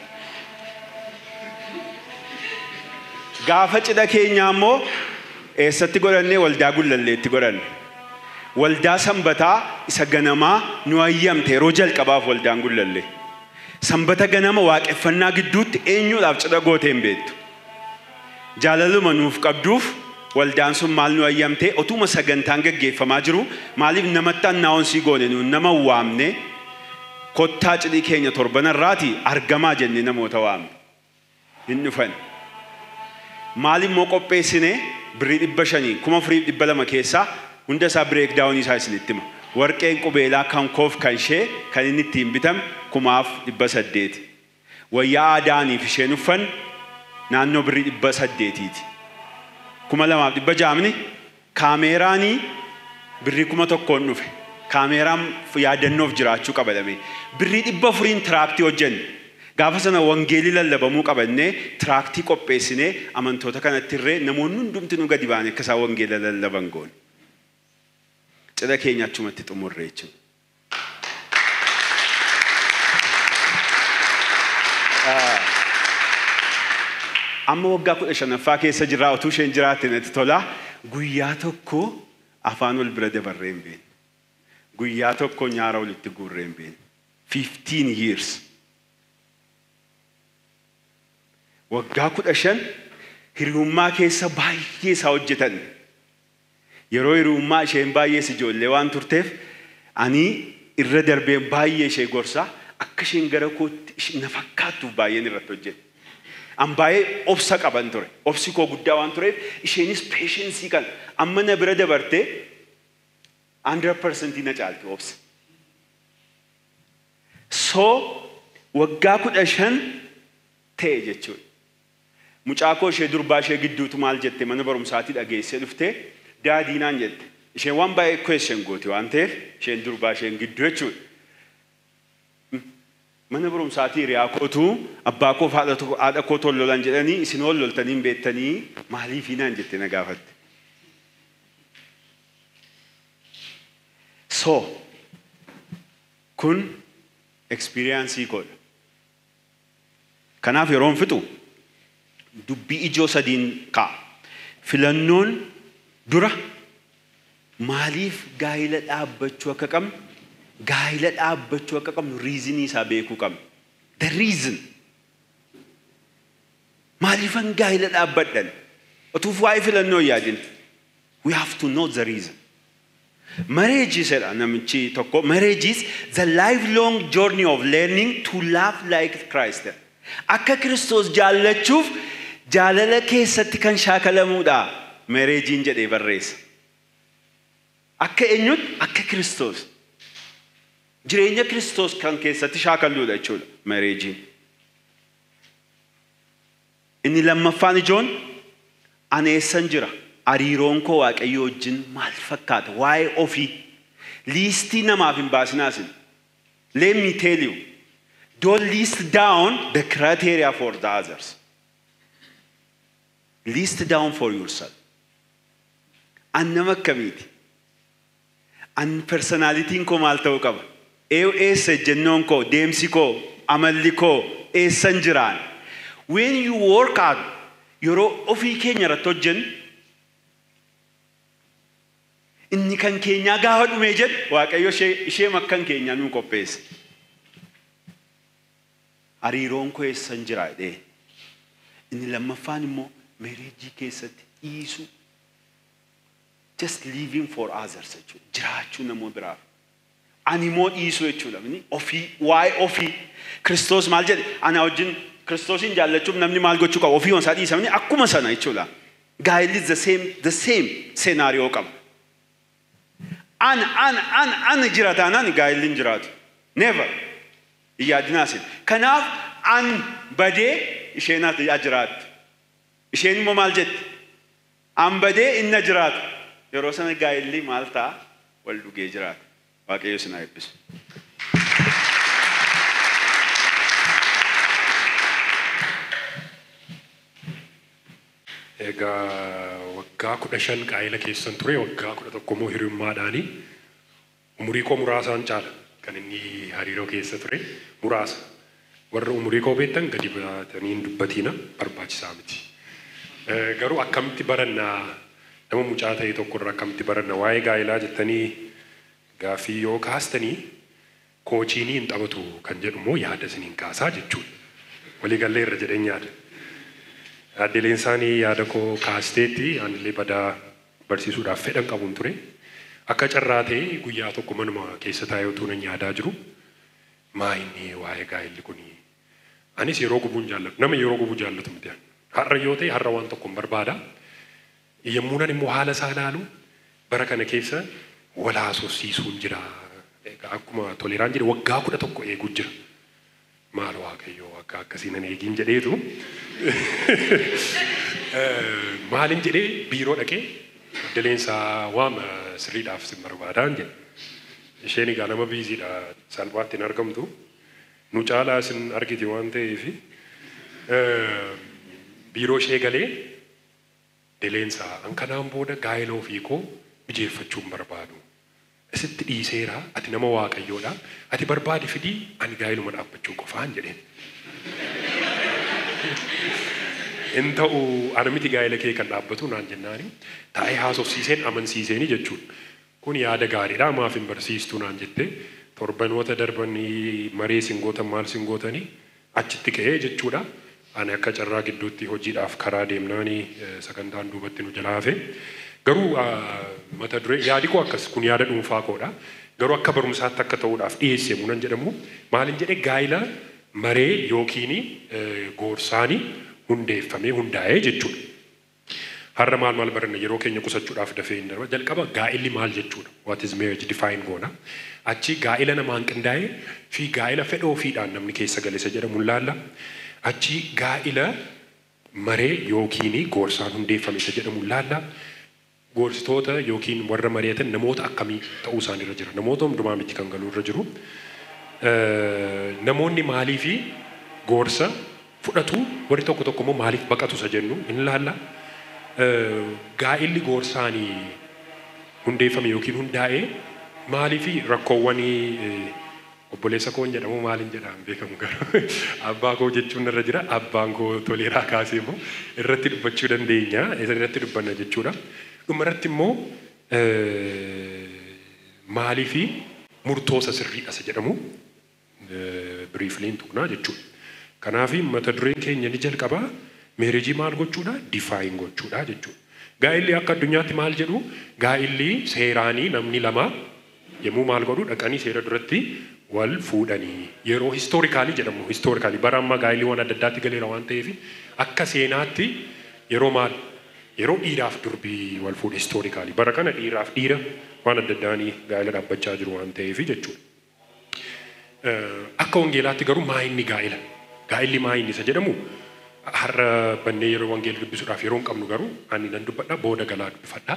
Gaafa cidha keenya ammoo eessatti godhanne? Waldaa Gullalleetti godhanne. Waldaa Sanbataa isa ganamaa nu hayyamte yeroo jalqabaaf waldaan Gullallee. Sanbata ganama waaqeffannaa gidduutti eenyuudhaaf cidha gootee hin beektu. Jaalaluma nuuf qabduuf waldaan sun maal nu hayyamte? Otuma sagantaan gaggeeffamaa jiru maaliif namatti annaawonsii goone nuun nama waamne kottaa cidhii keenya torbanarraati argamaa jennee namoota waamne. Hin dhufan. Maal immoo qopheessine? Birrii 500 4,200 keessaa hunda isaa break down isaa isinitti hima. Warqeen qubeelaa kan koof kan ishee kan inni ittiin bitame 1,800. Wayyaa aadaaniif isheen uffan naannoo birrii 800ti. 2,600 kaameeraanii birrii 1,000 dhufe. Kaameeraan yaadannoof jiraachuu qaba jedhame. Birrii 400 tiraaktii hojjenne. Gaafa sana wangeelii lallabamuu qabannee tiraaktii qopheessinee amantoota kanatti irree namoonni hundumti nu gadi ba'anii akka isaan wangeela lallaban goone. Cidha keenya achumatti xumurre jechuudha. Amma waggaa 15ffaa keessa jirraa, utuu isheen jiraatte natti tola. Guyyaa tokko afaan wal bira dabarree hin beekne. Guyyaa tokko nyaara walitti guurree hin beekne. 15 years. Waggaa 15 hiriyummaa keessa baay'ee isaa hojjetan. Yeroo hiriyummaa isheen baay'ees ijoollee waan turteef, ani irra darbeen baay'ee ishee gorsaa, akka isheen gara kootti na fakkaattuuf baay'een irratti hojjete. An baay'ee obsa qaban ture. Obsi koo guddaa waan tureef, isheenis patience kan amma na bira dabartee 100% na caalti obsa. So waggaa 15 ta'e jechuudha. Mucaa koo ishee durbaa ishee gidduutu maal jette? Mana barumsaatii dhageessee dhuftee, "Daddy," naan jette. Isheen waan baay'ee question gooti waan ta'eef, isheen durbaa isheen gidduu jechuudha. "Mana barumsaatii hiriyaa kootu abbaa koo fi haadha koo tollolan jedhanii, isin ol loltanii hin beektanii, maaliifii?" naan jette, na gaafatte. So kun experience koodha. Kanaaf yeroon fixu dubbii ijoo sadiin ka'a. Filannoon dura maaliif gaa'ila dhaabbachuu akka qabnu, gaa'ila dhaabbachuu akka qabnu reason isaa beekuu qabna. The reason. Maaliifan gaa'ila dhaabbadhan? Otuuf waa'ee filannoo hin yaadin. We have to know the reason. Marriage is, jedha namichi tokko, "Marriage is the lifelong journey of learning to love like Christ." Akka Kiristoos jaallachuuf jaalala keessatti kan shaakalamuudha marriagein jedhee barreessa. Akka eenyutti? Akka Kiristoos. Jireenya Kiristoos kan keessatti shaakalluudha jechuudha marriagein. Inni lammaffaan ijoon, ani eessan jira? Hariiroon koo Waaqayyo wajjin maal fakkaata? Waa'ee ofii. List namaaf hin baasinaa isin. Let me tell you. Don't list down the criteria for the others. List down for yourself. An nama akkamiiti? An personalityn koo maal ta'uu qaba? Eessa ejjennoon koo, deemsi koo, amalli koo, eessan jiraan? When you work out, yeroo ofii keenya irratti hojjennu, inni kan keenyaa gaafa dhumee jedhu, Waaqayyo ishee makkan keenyaa nuu qopheesse. Hariiroon koo eessan jira jedhee. Inni lammaffaan immoo marriage keessatti dhiisuu. Just living for others jechuudha. Jiraachuu nama biraaf. Ani immoo dhiisuu jechuudha. Inni ofii, waa'ee ofii. Kiristoos maal jedhe? Ana wajjin Kiristoosin jaallachuuf namni maal gochuu qaba? Ofii isaa dhiisa. Inni akkuma sana jechuudha. Gaa'elli the same scenario qaba. An an an an jira taanaan gaa'elli hin jiraatu. Never. Hin yaadinaasin. Kanaaf an badee isheen haa jiraattu. Isheen immoo maal jetti? An badee inni jiraatu. Yeroo sana gaa'elli maal ta'a? Wal dhugee jiraata. Waaqayyo isin haa eebbisu. Egaa waggaa 15 gaa'ela keessan ture, waggaa 11 immoo hiriyummaadhaani. Umurii koo muraasaan caala kan inni hariiroo keessa ture muraasa. Warra umurii koo beektan gadi baatanii hin dubbatiina, barbaachisaa miti. Garuu akkamitti barannaa, nama mucaa ta'e tokko irraa akkamitti baranna waa'ee gaa'elaa jettanii gaaffii yoo kaastanii, koochiinii hin taphatu kan jedhu immoo yaada isiniin kaasaa jechuudha. Waliigallee irra jedheen yaada. Aadde Leensaanii yaada koo kaasteetti, anillee badaa barsiisuudhaaf fedhan qabuun ture. Akka carraa ta'e guyyaa tokko manuma keessa taa'ee utuu nan yaadaa jiru, maa inni waa'ee gaa'elli kuni, anis yeroo gubuun jaallatu, nama yeroo gubuu jaallatu miti. Har'a yoo ta'e har'a waan tokko hin barbaada. Yommuu nan immoo haala isaa ilaalu, bara kana keessa wal haasofsiisuun jira. Egaa akkuma Toleraan jedhe waggaa 11 eeguu jira. Maal Waaqayyoo akka akkasii nan eegiin jedheetu, maalin jedhee biiroo dhaqee, "Aadde Leensaa, waama sirriidhaaf sin barbaadaan," jedhe. Isheen egaa nama busydha, salphaatti hin argamtu. Nu caalaa isin argiti waan ta'eef biiroo ishee galee deleensaa an kanaan booda gaa'ela ofii koo mijeeffachuu hin barbaadu. Isitti dhiiseera, ati nama Waaqayyoodha. Ati barbaadi fidii, ani gaa'eluma dhaabbachuu qofaan jedheen. In ta'u, ana miti gaa'ela kee kan dhaabbatu naan jennaani taa'ee haasofsiiseen amansiiseeni jechuudha. Kun yaada gaariidha, maaf hin barsiistuu naan jette. Torbanoota darbanii maree sin gootan maal sin gootanii achitti ka'ee jechuudha. Ani akka carraa gidduutti hojiidhaaf karaa deemnaani sagantaan duubatti nu jalaa hafe. Garuu mata duree yaadi koo akkas, kun yaada dhuunfaa koodha. Garuu akka barumsaatti akka ta'uudhaaf dhiyeesse munan jedhamu maalin jedhe, gaa'ila maree yookiin goorsaanii hundeeffamee hundaa'ee jechuudha. Har'a maal maal baranna? Yeroo keenya qusachuudhaaf dafee hin darba. Jalqaba gaa'illi maal jechuudha? What is marriage define goona. Achi gaa'ila namaan qindaa'ee fi gaa'ila fedha ofiidhaan namni keessa galesa jedhamu laalla. Achi gaa'ila maree yookiin goorsaan hundeeffame isa jedhamu laalla. Gorsitoota yookiin warra mari'atan namoota akkamii ta'uu isaaniirra jira? Namoota hundumaa miti kan galuu irra jiru. Namoonni maaliifi gorsa fudhatu, warri tokko tokko immoo maaliif baqatu isa jennu hin laalla. Gaa'illi gorsaanii hundeeffame yookiin hundaa'ee maaliifi rakkoowwan obboleessa koon jedhamu maaliin jedhaan beekamu, garuu abbaa koo jechuun irra jira. Abbaan koo Toleeraa kaasee immoo irratti dubbachuu dandeenya, irratti dubbanna jechuudha. Dhumarratti immoo maaliifi murtoosa sirriidha isa jedhamu brieflyn tuqnaa jechuudha. Kanaaf mata dureen keenya ni jalqabaa marriage maal gochuudha? Define gochuudha jechuudha. Gaa'illi akka addunyaatti maal jedhu? Gaa'illi seeraanii namni lama yommuu maal godhu dhaqanii seera duratti wal fuudhanii yeroo historically jedhamu. Historically bara ammaa gaa'illi waan adda addaatti galeera waan ta'eef, akka seenaatti yeroo maal yeroo dhiiraaf durbii wal fuudhe historically. Bara kana dhiiraaf dhiira waan adda addaanii gaa'ila dhaabbachaa jiru waan ta'eef jechuudha. Akka wangeelaatti garuu maa inni gaa'ila? Gaa'illi maa inni isa jedhamu har'a bannee yeroo wangeela dubbisuudhaaf yeroo hin qabnu, garuu ani nan dubbadha, booda galaa dubbifadha.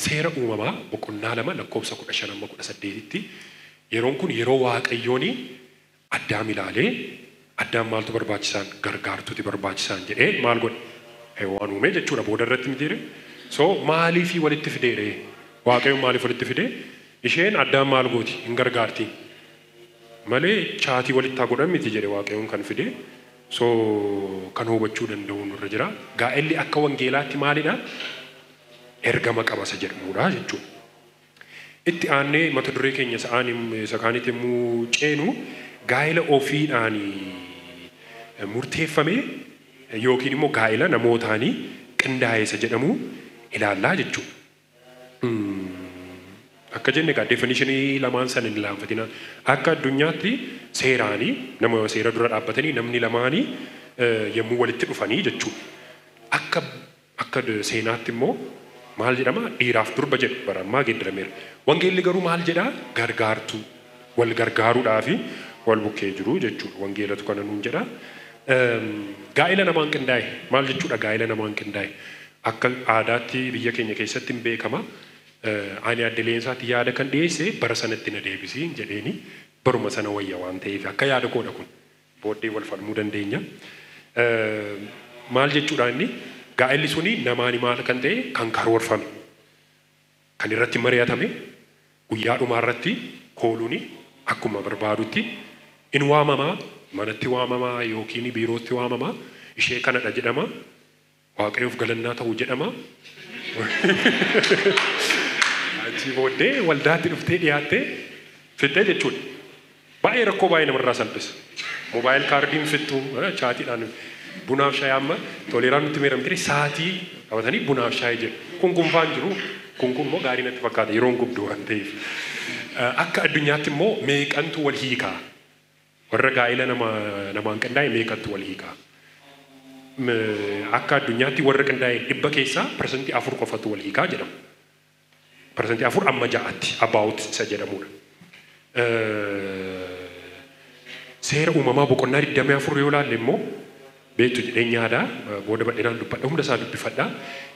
Seera Uumamaa boqonnaa 2 lakkoofsa 15 amma 18tti, yeroon kun yeroo Waaqayyoon Addaam ilaalee, Addaam maaltu barbaachisaan, gargaartuuti barbaachisaan jedhee maal godhe? Hewaan uumee jechuudha booda irratti mitiire. So maaliifii walitti fideere? Waaqayyoon maaliif walitti fide? Isheen Addaam maal gooti? Hin gargaarti. Malee chat walitti haa godhan miti jedhe Waaqayyoon kan fide. So kan hubachuu danda'u nurra jira. Gaa'elli akka wangeelaatti maalidha? Ergama qaba isa jedhamudha jechuudha. Itti aannee mata duree keenya isa kaanitti immoo ceenu, gaa'ela ofiidhaan murteeffame yookiin immoo gaa'ela namootaanii qindaa'e isa jedhamu ilaallaa jechuudha. Akka jenne egaa definition lamaan sana hin ilaanfatina. Akka addunyaatti seeraanii nama seera dura dhaabbatanii namni lamaanii yommuu walitti dhufanii jechuudha. Akka seenaatti immoo maal jedhama? Dhiiraaf durba jedhu, bara ammaa geeddarameera. Wangeelli garuu maal jedhaa? Gargaartuu, wal gargaaruudhaa fi wal bukkee jiru jechuudha. Wangeelatu kana nuun jedha. Gaa'ila namaan qindaa'e maal jechuudha? Gaa'ila namaan qindaa'e akka aadaatti biyya keenya keessatti hin beekama. Ani adde Leensaatti yaada kan dhiyeesse bara sanatti na deebisiin jedheeni, baruma sana wayya waan ta'eef, akka yaada koodha kun, booddee wal falmuu dandeenya. Maal jechuudha inni? Gaa'elli suni namaani maal kan ta'e, kan karoorfame, kan irratti mari'atame, guyyaa dhumaa irratti kooluuni akkuma barbaadutti in waamamaa, manatti waamamaa yookiin biirootti waamamaa, ishee kanadha jedhama, Waaqayyoof galannaa ta'uu jedhama. Achii booddee waldaatti dhuftee dhiyaattee fixxee jechuudha. Baay'ee rakkoo baay'ee namarraa salphisa. Mobile cardiin fixxu, chatiidhaan bunaaf shaayii amma Toleeraan nutti meeramtee saatii qabatanii bunaaf shaayii jedhu. Kun kunfaan jiru, kun kun immoo gaarii natti fakkaata yeroon gubdu waan ta'eef. Akka addunyaatti immoo meeqantu wal hiikaa? Warra gaa'ela nama namaan qindaa'e meeqantu wal hiikaa? Akka addunyaatti warra qindaa'e 100 keessaa 4% qofatu wal hiikaa jedhama. 4% amma 6tti about isa jedhamudha. Seera Uumamaa boqonnaa 24 yoo ilaalle immoo, beektu jedheen yaada, booda bal'inaan dubbadha, hunda isaa dubbifadha.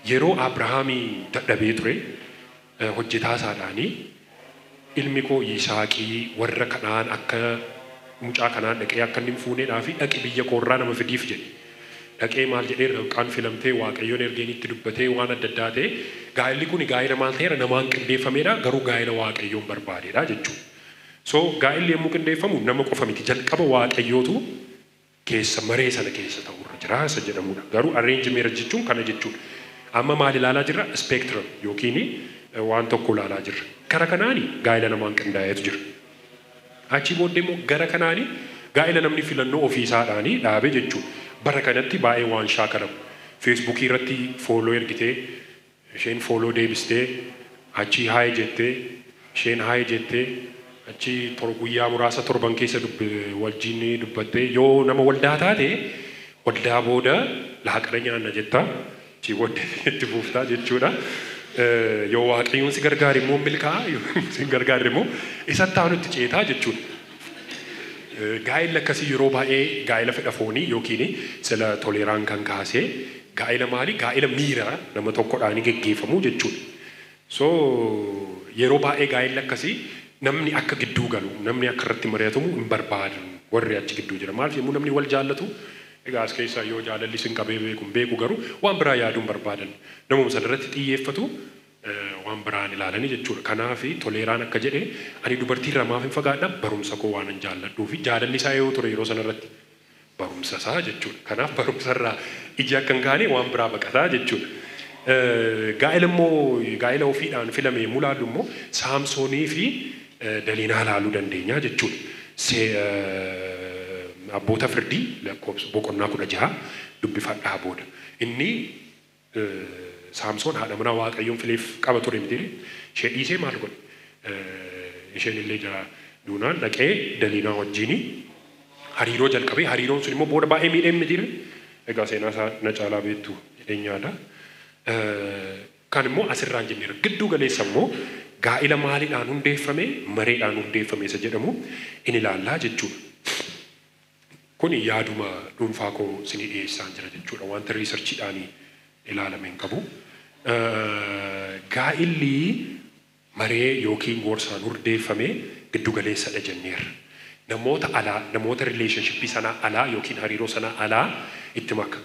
Yeroo Abrahaamii dadhabee ture, hojjetaa isaadhaanii Ilmi koo Yisaaqii warra kanaan akka mucaa kanaan dhaqee akka inni hin fuuneedhaa fi dhaqi biyya koorraa nama fidiif jedhe. Dhaqee maal jedhee Ribqaan filamtee Waaqayyoon ergeen itti dubbatee waan adda addaa ta'e gaa'elli kun gaa'ela maal ta'eera namaan qindeeffameedha garuu gaa'ela Waaqayyoon barbaadeedha jechuudha. So gaa'elli yommuu qindeeffamu nama qofa miti jalqaba Waaqayyootu keessa maree sana keessa ta'urra jira isa jedhamudha. Garuu arrange marriage jechuun kana jechuudha. Amma maal ilaalaa jirra? Spectrum yookiin waan tokko ilaalaa jirra. Kara kanaani gaa'ela namaan qindaa'eetu jira. Achi booddee immoo gara kanaani gaa'ela namni filannoo ofiisaadhaanii dhaabe jechuudha. Bara kanatti baay'ee waan shaakalamu. Feesbuukii irratti follow ergitee, isheen follow deebistee, achi hi jettee, isheen hi jettee, achi guyyaa muraasa torban keessa wajjin dubbattee yoo nama waldaa taate waldaa booda laaqana nyaanna jetta achi booddee itti fuuftaa jechuudha. Yoo Waaqayyoon si gargaare immoo milkaa'a, yoo si gargaare immoo isatti aanutti ceetaa jechuudha. Gaa'elli akkasii yeroo baay'ee gaa'ela fedha foonii yookiin sila Toleeraan kan kaasee gaa'ela maali? Gaa'ela miira nama tokkodhaan geggeeffamuu jechuudha. So yeroo baay'ee gaa'elli akkasii namni akka gidduu galu, namni akka irratti mari'atamu hin barbaadu warri achi gidduu jira. Maaliif yommuu namni wal jaallatu egaa as keessaa yoo jaalalli isin qabee beeku hin beeku garuu waan biraa yaaduu hin barbaadan. Namuma sana irratti xiyyeeffatu waan biraan ilaalanii jechuudha. Kanaaf Toleeraan akka jedhe ani dubartii irraa maaf hin fagaadha barumsa koo waan hin jaalladhuu fi jaalalli isaa yoo ture yeroo sana irratti barumsa isaa jechuudha. Kanaaf barumsa irraa iji akka hin kaane waan biraa baqataa jechuudha. Gaa'ela immoo gaa'ela ofiidhaan filame yommuu ilaallu immoo Saamsoonii fi Daliinaa ilaaluu dandeenya jechuudha. Abboota firdii lakkoofsa boqonnaa 16 dubbifadhaa booda. Inni Saamsoon haadha manaa Waaqayyoon fileef qaba ture miti. Ishee dhiisee maal godhe? Isheen illee jira duunaan dhaqee Daliinaa wajjin hariiroo jalqabee hariiroon sun immoo booda baay'ee miidhee miti. Egaa seenaa isaa na caalaa beektu jedheen yaada. Kan immoo asirraan jenneera. Gidduu galeessa immoo gaa'ila maaliidhaan hundeeffame mareedhaan hundeeffame isa jedhamu in ilaallaa jechuudha. Kuni yaaduma dhuunfaa koo isinii dhiyeessaan jira jechuudha. Wanta researchiidhaan ilaalame hin qabu. Gaa'illi maree yookiin gorsaan hundeeffame giddu galeessadha jenneerra. Namoota alaa, namoota relationshipii sanaa alaa yookiin hariiroo sanaa alaa itti maka.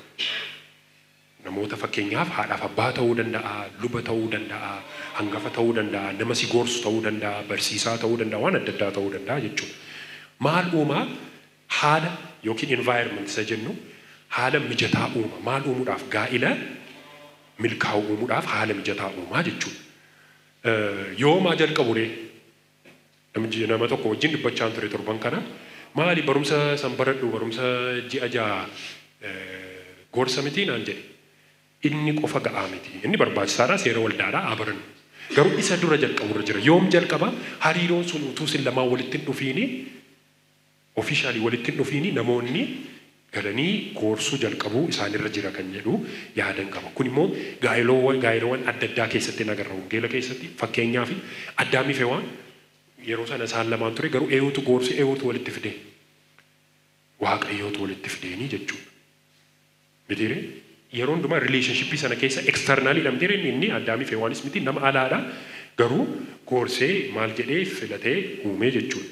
Namoota fakkeenyaaf haadhaaf abbaa ta'uu danda'a, luba ta'uu danda'a, hangafa ta'uu danda'a, nama si gorsu ta'uu danda'a, barsiisaa ta'uu danda'a, waan adda addaa ta'uu danda'a jechuudha. Maal uumaa? Haala yookiin environment isa jennu haala mijataa uuma. Maal uumuudhaaf? Gaa'ila milkaa'u uumuudhaaf haala mijataa uumaa jechuudha. Yoo maa jalqabu ree? Nama tokko wajjin dubbachaa ture torban kana. Maali barumsa san baradhu barumsa ji'a 6 gorsa miti naan jedhe. Inni qofa ga'aa miti. Inni barbaachisaadha seera waldaadha haa barannu. Garuu isa dura jalqaburra jira. Yoom jalqaba? Hariiroon sun utuu isin lamaan walitti hin dhufiini officially walitti hin dhufiini namoonni galanii gorsuu jalqabuu isaanirra jira kan jedhu yaadan qaba. Kun immoo gaa'eloowwan adda addaa keessatti nagarra wangeela keessatti fakkeenyaaf Addaamii fi Hewaan yeroo sana isaan lamaan ture garuu eenyutu gorse eenyutu walitti fide? Waaqayyootu walitti fideenii jechuudha. Mitiiree? Yeroo hundumaa relationshipii sana keessa externaliidha mitiiree inni Addaamii fi Hewaanis miti nama alaadha garuu gorsee maal jedhee filatee uumee jechuudha.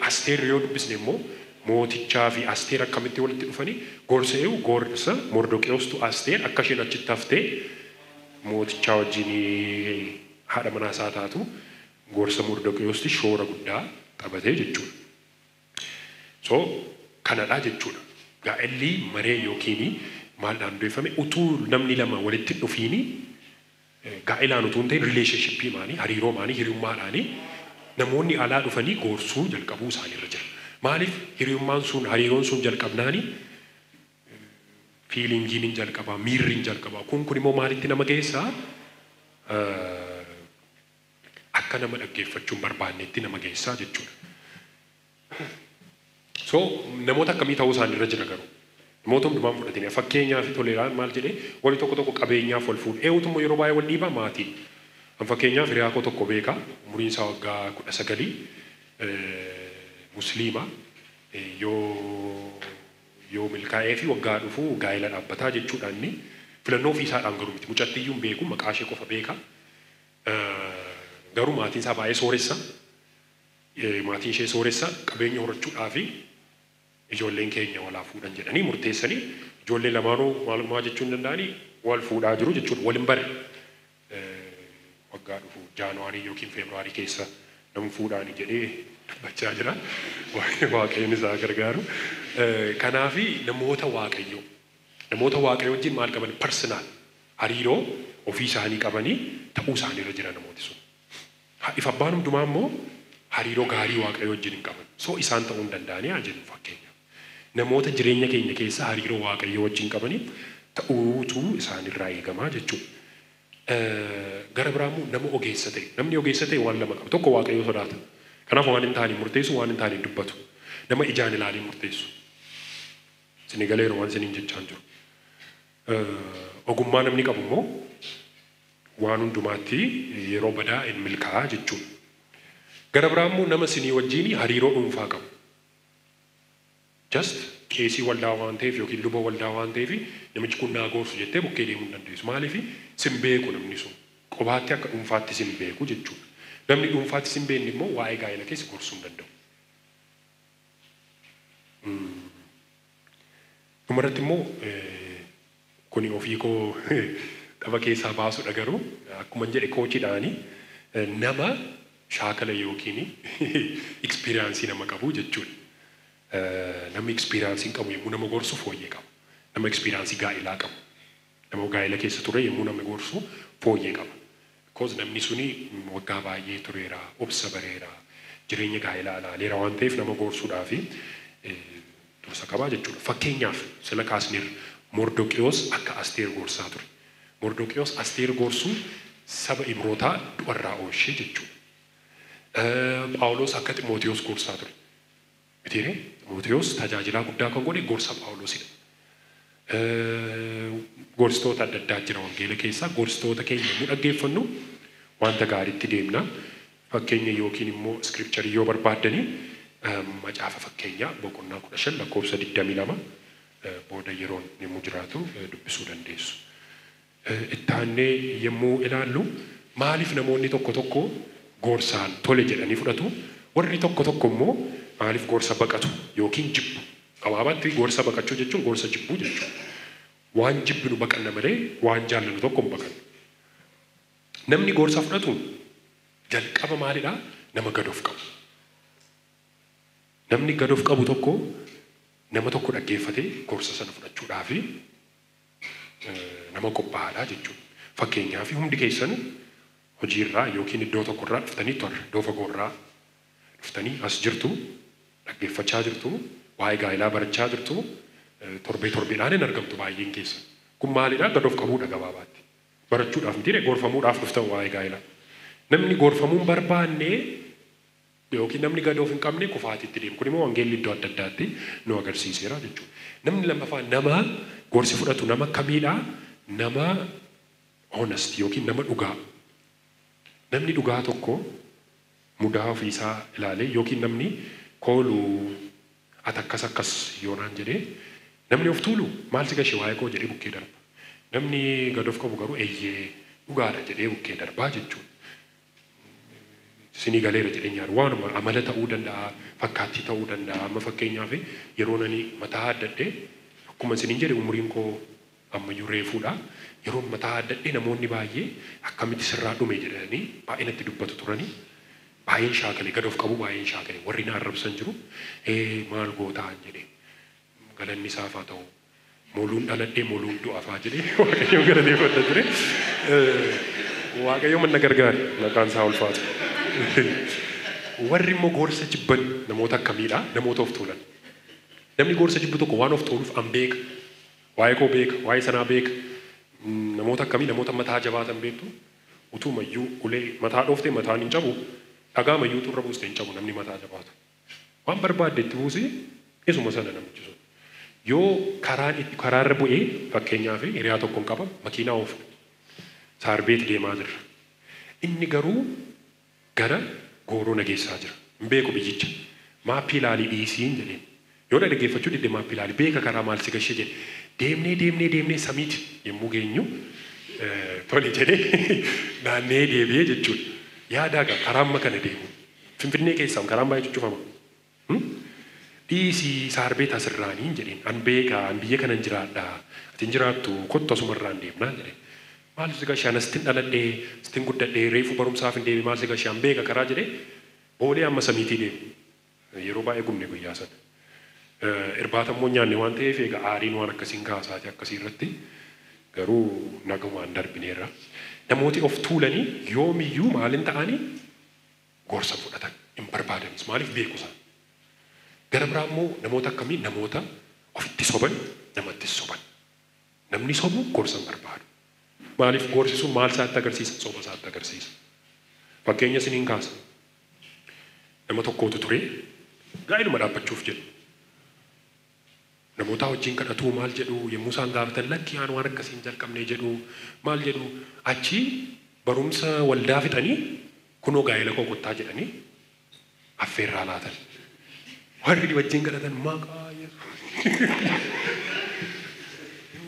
Asteer yoo dubbisne immoo mootichaa fi Asteer akkamitti walitti dhufanii gorsa eewu gorsa Mordoqeestu Asteer akka isheen achitti haftee mootichaa wajjin haadha manaa isaa taatu gorsa Mordoqeestu shoora guddaa taphatee jechuudha. So kanadha jechuudha. Gaa'elli maree yookiin maaldhaan hundeeffame utuu namni lama walitti dhufiini gaa'ilaan utuu hin ta'in relationshipii maanii hariiroo maanii hiriyummaadhaanii namoonni alaa dhufanii gorsuu jalqabuu isaaniirra jira. Maaliif hiriyummaan sun hariiroon sun jalqabnaani feelingiin hin jalqabaa miirri hin jalqabaa kun immoo maalitti nama geessaa akka nama dhaggeeffachuu hin barbaannetti nama geessaa jechuudha. So namoota akkamii ta'uu isaaniirra jira garuu namoota hundumaan fudhatanii fakkeenyaaf Toleeraan maal jedhee walii tokko tokko qabeenyaaf wal fuudhu eenyutu immoo yeroo baay'ee wal dhiibaa maatii. An fakkeenyaaf hiriyaa koo tokko beeka umuriin isaa waggaa 19 musliima yoo milkaa'ee fi waggaa dhufu gaa'ela dhaabbataa jechuudha inni filannoo ofiisaadhaan garuu miti mucattiyyuu hin beeku maqaa ishee qofa beeka. Garuu maatiin isaa baay'ee sooressa. Maatiin ishee sooressa qabeenya horachuudhaa fi ijoolleen keenya walaa fuudhan jedhanii murteessanii ijoollee lamaanuu maalumaa jechuu hin danda'anii wal fuudhaa jiru jechuudha. Wal hin bare. Waggaa dhufu Jaanuwaarii yookiin Feebruwaarii keessa nama fuudhaani jedhee dubbachaa jira. Waaqayyoon isaa gargaaru. Kanaafi namoota Waaqayyoo wajjin maal qaban personal hariiroo ofii isaanii qabanii ta'uu isaaniirra jira namooti sun. If abbaan hundumaa immoo hariiroo gaarii Waaqayyoo wajjin hin qaban. So isaan ta'uu hin danda'anii haa jennu fakkeenya. Namoota jireenya keenya keessa hariiroo Waaqayyoo wajjin qabanii ta'uutu isaanirraa eegamaa jechuudha. Gara biraa immoo nama ogeessa ta'e. Namni ogeessa ta'e waan lama qaba. Tokko Waaqayyoo sodaata. Kanaaf waan hin taane murteessu, waan hin taane dubbatu. Nama ijaan ilaalee murteessu. Isin galeera waan isiniin jechaa jiru. Ogummaa namni qabu immoo waan hundumaatti yeroo badaa hin milkaa'aa jechuudha. Gara biraa immoo nama isinii wajjin hariiroo dhuunfaa qabu. Just qeesii waldaa waan ta'eef yookiin luba waldaa waan ta'eef namichi kun naa gorsu jettee bukkee deemuu hin dandeessu. Maaliif sin beeku namni sun qobaatti akka dhuunfaatti sin beeku jechuudha. Namni dhuunfaatti sin beekne immoo waa'ee gaa'ela keessa gorsuu hin danda'u. Dhumarratti immoo kuni ofii koo tapha keessaa baasudha garuu akkuma jedhe koochiidhaani nama shaakala yookiin ekspiriyaansii nama qabu jechuudha. Namni ekspiriyaansii qabu yommuu nama gorsu fooyyee qaba. Nama ekspiriyaansii gaa'elaa qabu. Nama gaa'ela keessa ture yommuu nama gorsu fooyyee qaba. Because namni suni waggaa baay'ee tureera, obsa bareera, jireenya gaa'elaa ilaaleera waan ta'eef nama gorsuudhaaf dursa qabaa jechuudha. Fakkeenyaaf sila kaasneerra Mordoqiyoos akka Asteer gorsaa ture. Mordoqiyoos Asteer gorsuu saba Ibrootaa du'arraa oolchee jechuudha. Phaawulos akka Ximootiyoos gorsaa ture. Mitiiree Ximootiyoos tajaajilaa guddaa kan godhe gorsa Phaawulosidha. Gorsitoota adda addaa jira wangeela keessaa gorsitoota keenya yommuu dhaggeeffannu wanta gaariitti deemna. Fakkeenya yookiin immoo iskiripcharii yoo barbaaddanii macaafa fakkeenyaa boqonnaa 15 lakkoofsa 22 booda yeroon yommuu jiraatu dubbisuu dandeessu. Ittaannee yommuu ilaallu maaliif namoonni tokko tokko gorsaan tole jedhanii fudhatu, warri tokko tokko immoo maaliif gorsa baqatu yookiin jibbu. Gabaabaatti gorsa baqachuu jechuun gorsa jibbuu jechuudha. Waan jibbinu baqanna malee waan jaallannu tokko hin baqannu. Namni gorsa fudhatu jalqaba maalidhaa? Nama gad of qabu. Namni gad of qabu tokko nama tokko dhaggeeffatee gorsa sana fudhachuudhaaf nama qophaa'aadha jechuudha. Fakkeenyaaf hundi keessan hojiirraa yookiin iddoo tokkorraa dhuftanii torra iddoo fagoorraa dhuftanii as jirtu, dhaggeeffachaa jirtu, waa'ee gaa'elaa barachaa jirtu, torbee torbeedhaan hin argamtu baay'een keessan. Kun maalidhaa? Gad of qabuudha gabaabaatti. Barachuudhaaf miti gorfamuudhaaf dhuftan waa'ee gaa'elaa. Namni gorfamuun barbaanne yookiin namni gad of hin qabne kufaatitti deema. Kun immoo wangeelli iddoo adda addaatti nu agarsiiseera jechuudha. Namni lammaffaa nama gorsi fudhatu nama kamiidhaa? Nama honest yookiin nama dhugaa. Namni dhugaa tokko mudaa ofiisaa ilaalee yookiin namni kooluu ati akkas akkas yoonaan jedhee namni of tuulu maal si gashee waa'ee koo jedhee bukkee darba. Namni gad of qabu garuu eeyyee dhugaadha jedhee bukkee darbaa jechuudha. Sinii galeera jedhee nyaatu waanuma amala ta'uu danda'a, fakkaattii ta'uu danda'a. Amma fakkeenyaaf yeroo nani mataa haddadhee akkuma isiniin jedhe umuriin koo ammayyuu reefuudha. Yeroo mataa haddadhee namoonni baay'ee akkamitti sirraa dhume jedhanii baay'ee natti dubbatu turanii. Baay'een shaakale gad of qabu baay'een shaakale warri na arrabsan jiru maal gootaan jedhee galanni isaaf haa ta'u moluun dhaladhee moluun du'aafaa jedhee Waaqayyoon galateeffadha ture. Waaqayyo mana gargaare maqaan isaa ulfaatu. Warri immoo gorsa jibban namoota akkamiidha? Namoota of tuulan. Namni gorsa jibbu tokko waan of tuuluuf an beeka. Waa'ee koo beeka, waa'ee sanaa beeka. Namoota akkamii? Namoota mataa jabaatan beektu. Utumayyuu ulee mataa dhooftee mataan hin cabu, dhagaa mayyuu xurra buustee hin cabu namni mataa jabaatu. Waan barbaadde itti buusee isuma sana namichi sun. Yoo karaarra bu'ee fakkeenyaaf hiriyaa tokkoon qaba makiinaa oofu. Saarbeet deemaa jirra. Inni garuu gara gooroo nageessaa jira. Hin beeku biyyicha. Maappii ilaalii dhiisiin jedheen. Yoo dhaggeeffachuu didde maappii ilaalii beeka karaa maal si gashee jedhe. Deemnee deemnee deemnee samiiti yommuu geenyu tole jedhee naannee deebi'ee jechuudha. Yaadaa gaa karaa amma kana deemu. Finfinnee keessaa karaan baay'ee cuccufama. Dhiisii saarbee tasirraanii jedheen an beekaa an biyya kanan jiraadha. Ati hin jiraattu kottu asumarraan deemnaa jedheen. Maal si gashee anas tin dhaladhee sitin guddadhee reefu barumsaaf hin deeme maal si gashee an beeka karaa jedhee boolee amma samiitii deemu. Yeroo baay'ee gubne guyyaa sana. Irbaata immoo nyaanne waan ta'eef egaa aariin waan akkasiin kaasaati akkasii irratti garuu nagumaan darbineerra. Namooti of tuulanii yoomiyyuu maalin ta'anii gorsa fudhatan hin barbaadanis maaliif beeku isaan. Gara biraa immoo namoota akkamii namoota ofitti soban namatti soban. Namni sobu gorsa hin barbaadu. Maaliif gorsi sun maal isaatti agarsiisa? Soba isaatti agarsiisa. Fakkeenya isiniin kaasa. Nama tokkootu ture gaa'iluma dhaabbachuuf jedhu. Namoota wajjin kadhatuu maal jedhu yommuu isaan gaafatan lakki aan waan akkasiin jalqabne jedhu maal jedhu achi barumsa waldaa fixanii kunoo gaa'ila koo kottaa jedhanii affeerraa laatan. Warri wajjin kadhatan maqaa Yesuus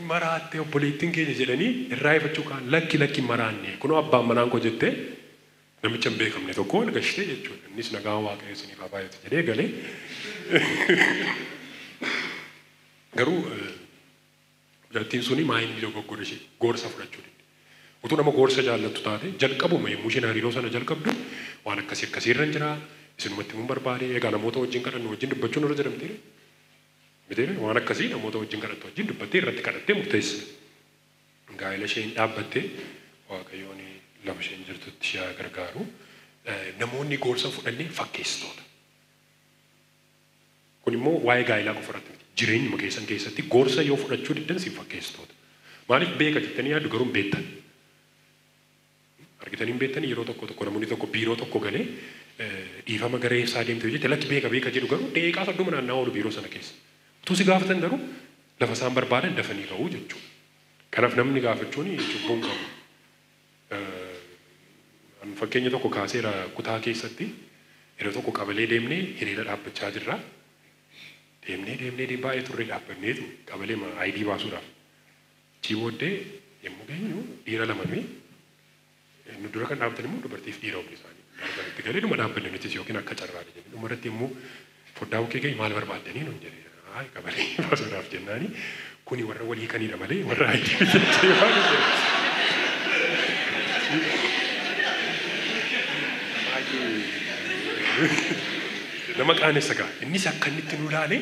maraattee obboleettiin keenya jedhanii irraa ifachuu kaan lakki lakki maraanne kunoo abbaan manaan koo jettee namicha hin beekamne tokko wal gashitee jechuudha. Innis nagaan Waaqayyo isiniif haa baay'atu jedhee galee. Garuu mucattiin suni maa inni dogoggora ishee gorsa fudhachuu didde. Utuu nama gorsa jaallattu taate jalqabuma yommuu isheen hariiroo sana jalqabdu waan akkasii akkasii irra hin jiraa isinumatti mun barbaade egaa namoota wajjin kadhannu wajjin dubbachuun irra jedhamteere. Miteere waan akkasii namoota wajjin kadhattu wajjin dubbattee irratti kadhattee murteessa. Gaa'ela isheen dhaabbattee Waaqayyoon lafa isheen jirtutti ishee haa gargaaru. Namoonni gorsa fudhannee fakkeessitoota. Kun immoo waa'ee gaa'elaa qofa irratti miti. Jireenyuma keessan keessatti gorsa yoo fudhachuu diddan siin fakkeessitoota. Maaliif beeka jettanii yaaddu garuu hin beektan. Argitanii hin beektanii yeroo tokko tokko namoonni tokko biiroo tokko galee dhiifama garee isaa deemte jette lakki beeka beeka jedhu garuu daqiiqaa 30 naanna'aa oolu biiroo sana keessa. Utuu si gaafatan garuu lafa isaan barbaadan dafanii ga'uu jechuudha. Kanaaf namni gaafachuun cubbuu hin qabu. Fakkeenya tokko kaaseera kutaa keessatti yeroo tokko qabalee deemnee hiriira dhaabbachaa jirra. Deemnee deemnee baay'ee turre dhaabbanneetu qabalee ID baasuudhaaf. Achii booddee yommuu geenyu dhiira lama nuyi nu dura kan dhaabbatan immoo dubartiif dhiira hundi isaanii. Darbanitti galee dhuma dhaabbanne nutis yookiin akka carraadha jennee dhuma irratti yommuu foddaa bukkee geenyu maal barbaaddanii nuun jedhe. Hayi qabalee baasuudhaaf jennaani kuni warra walii kanidha malee warra ID jettee waan jedhe. Nama qaanessa gaa innis akka inni itti nu ilaale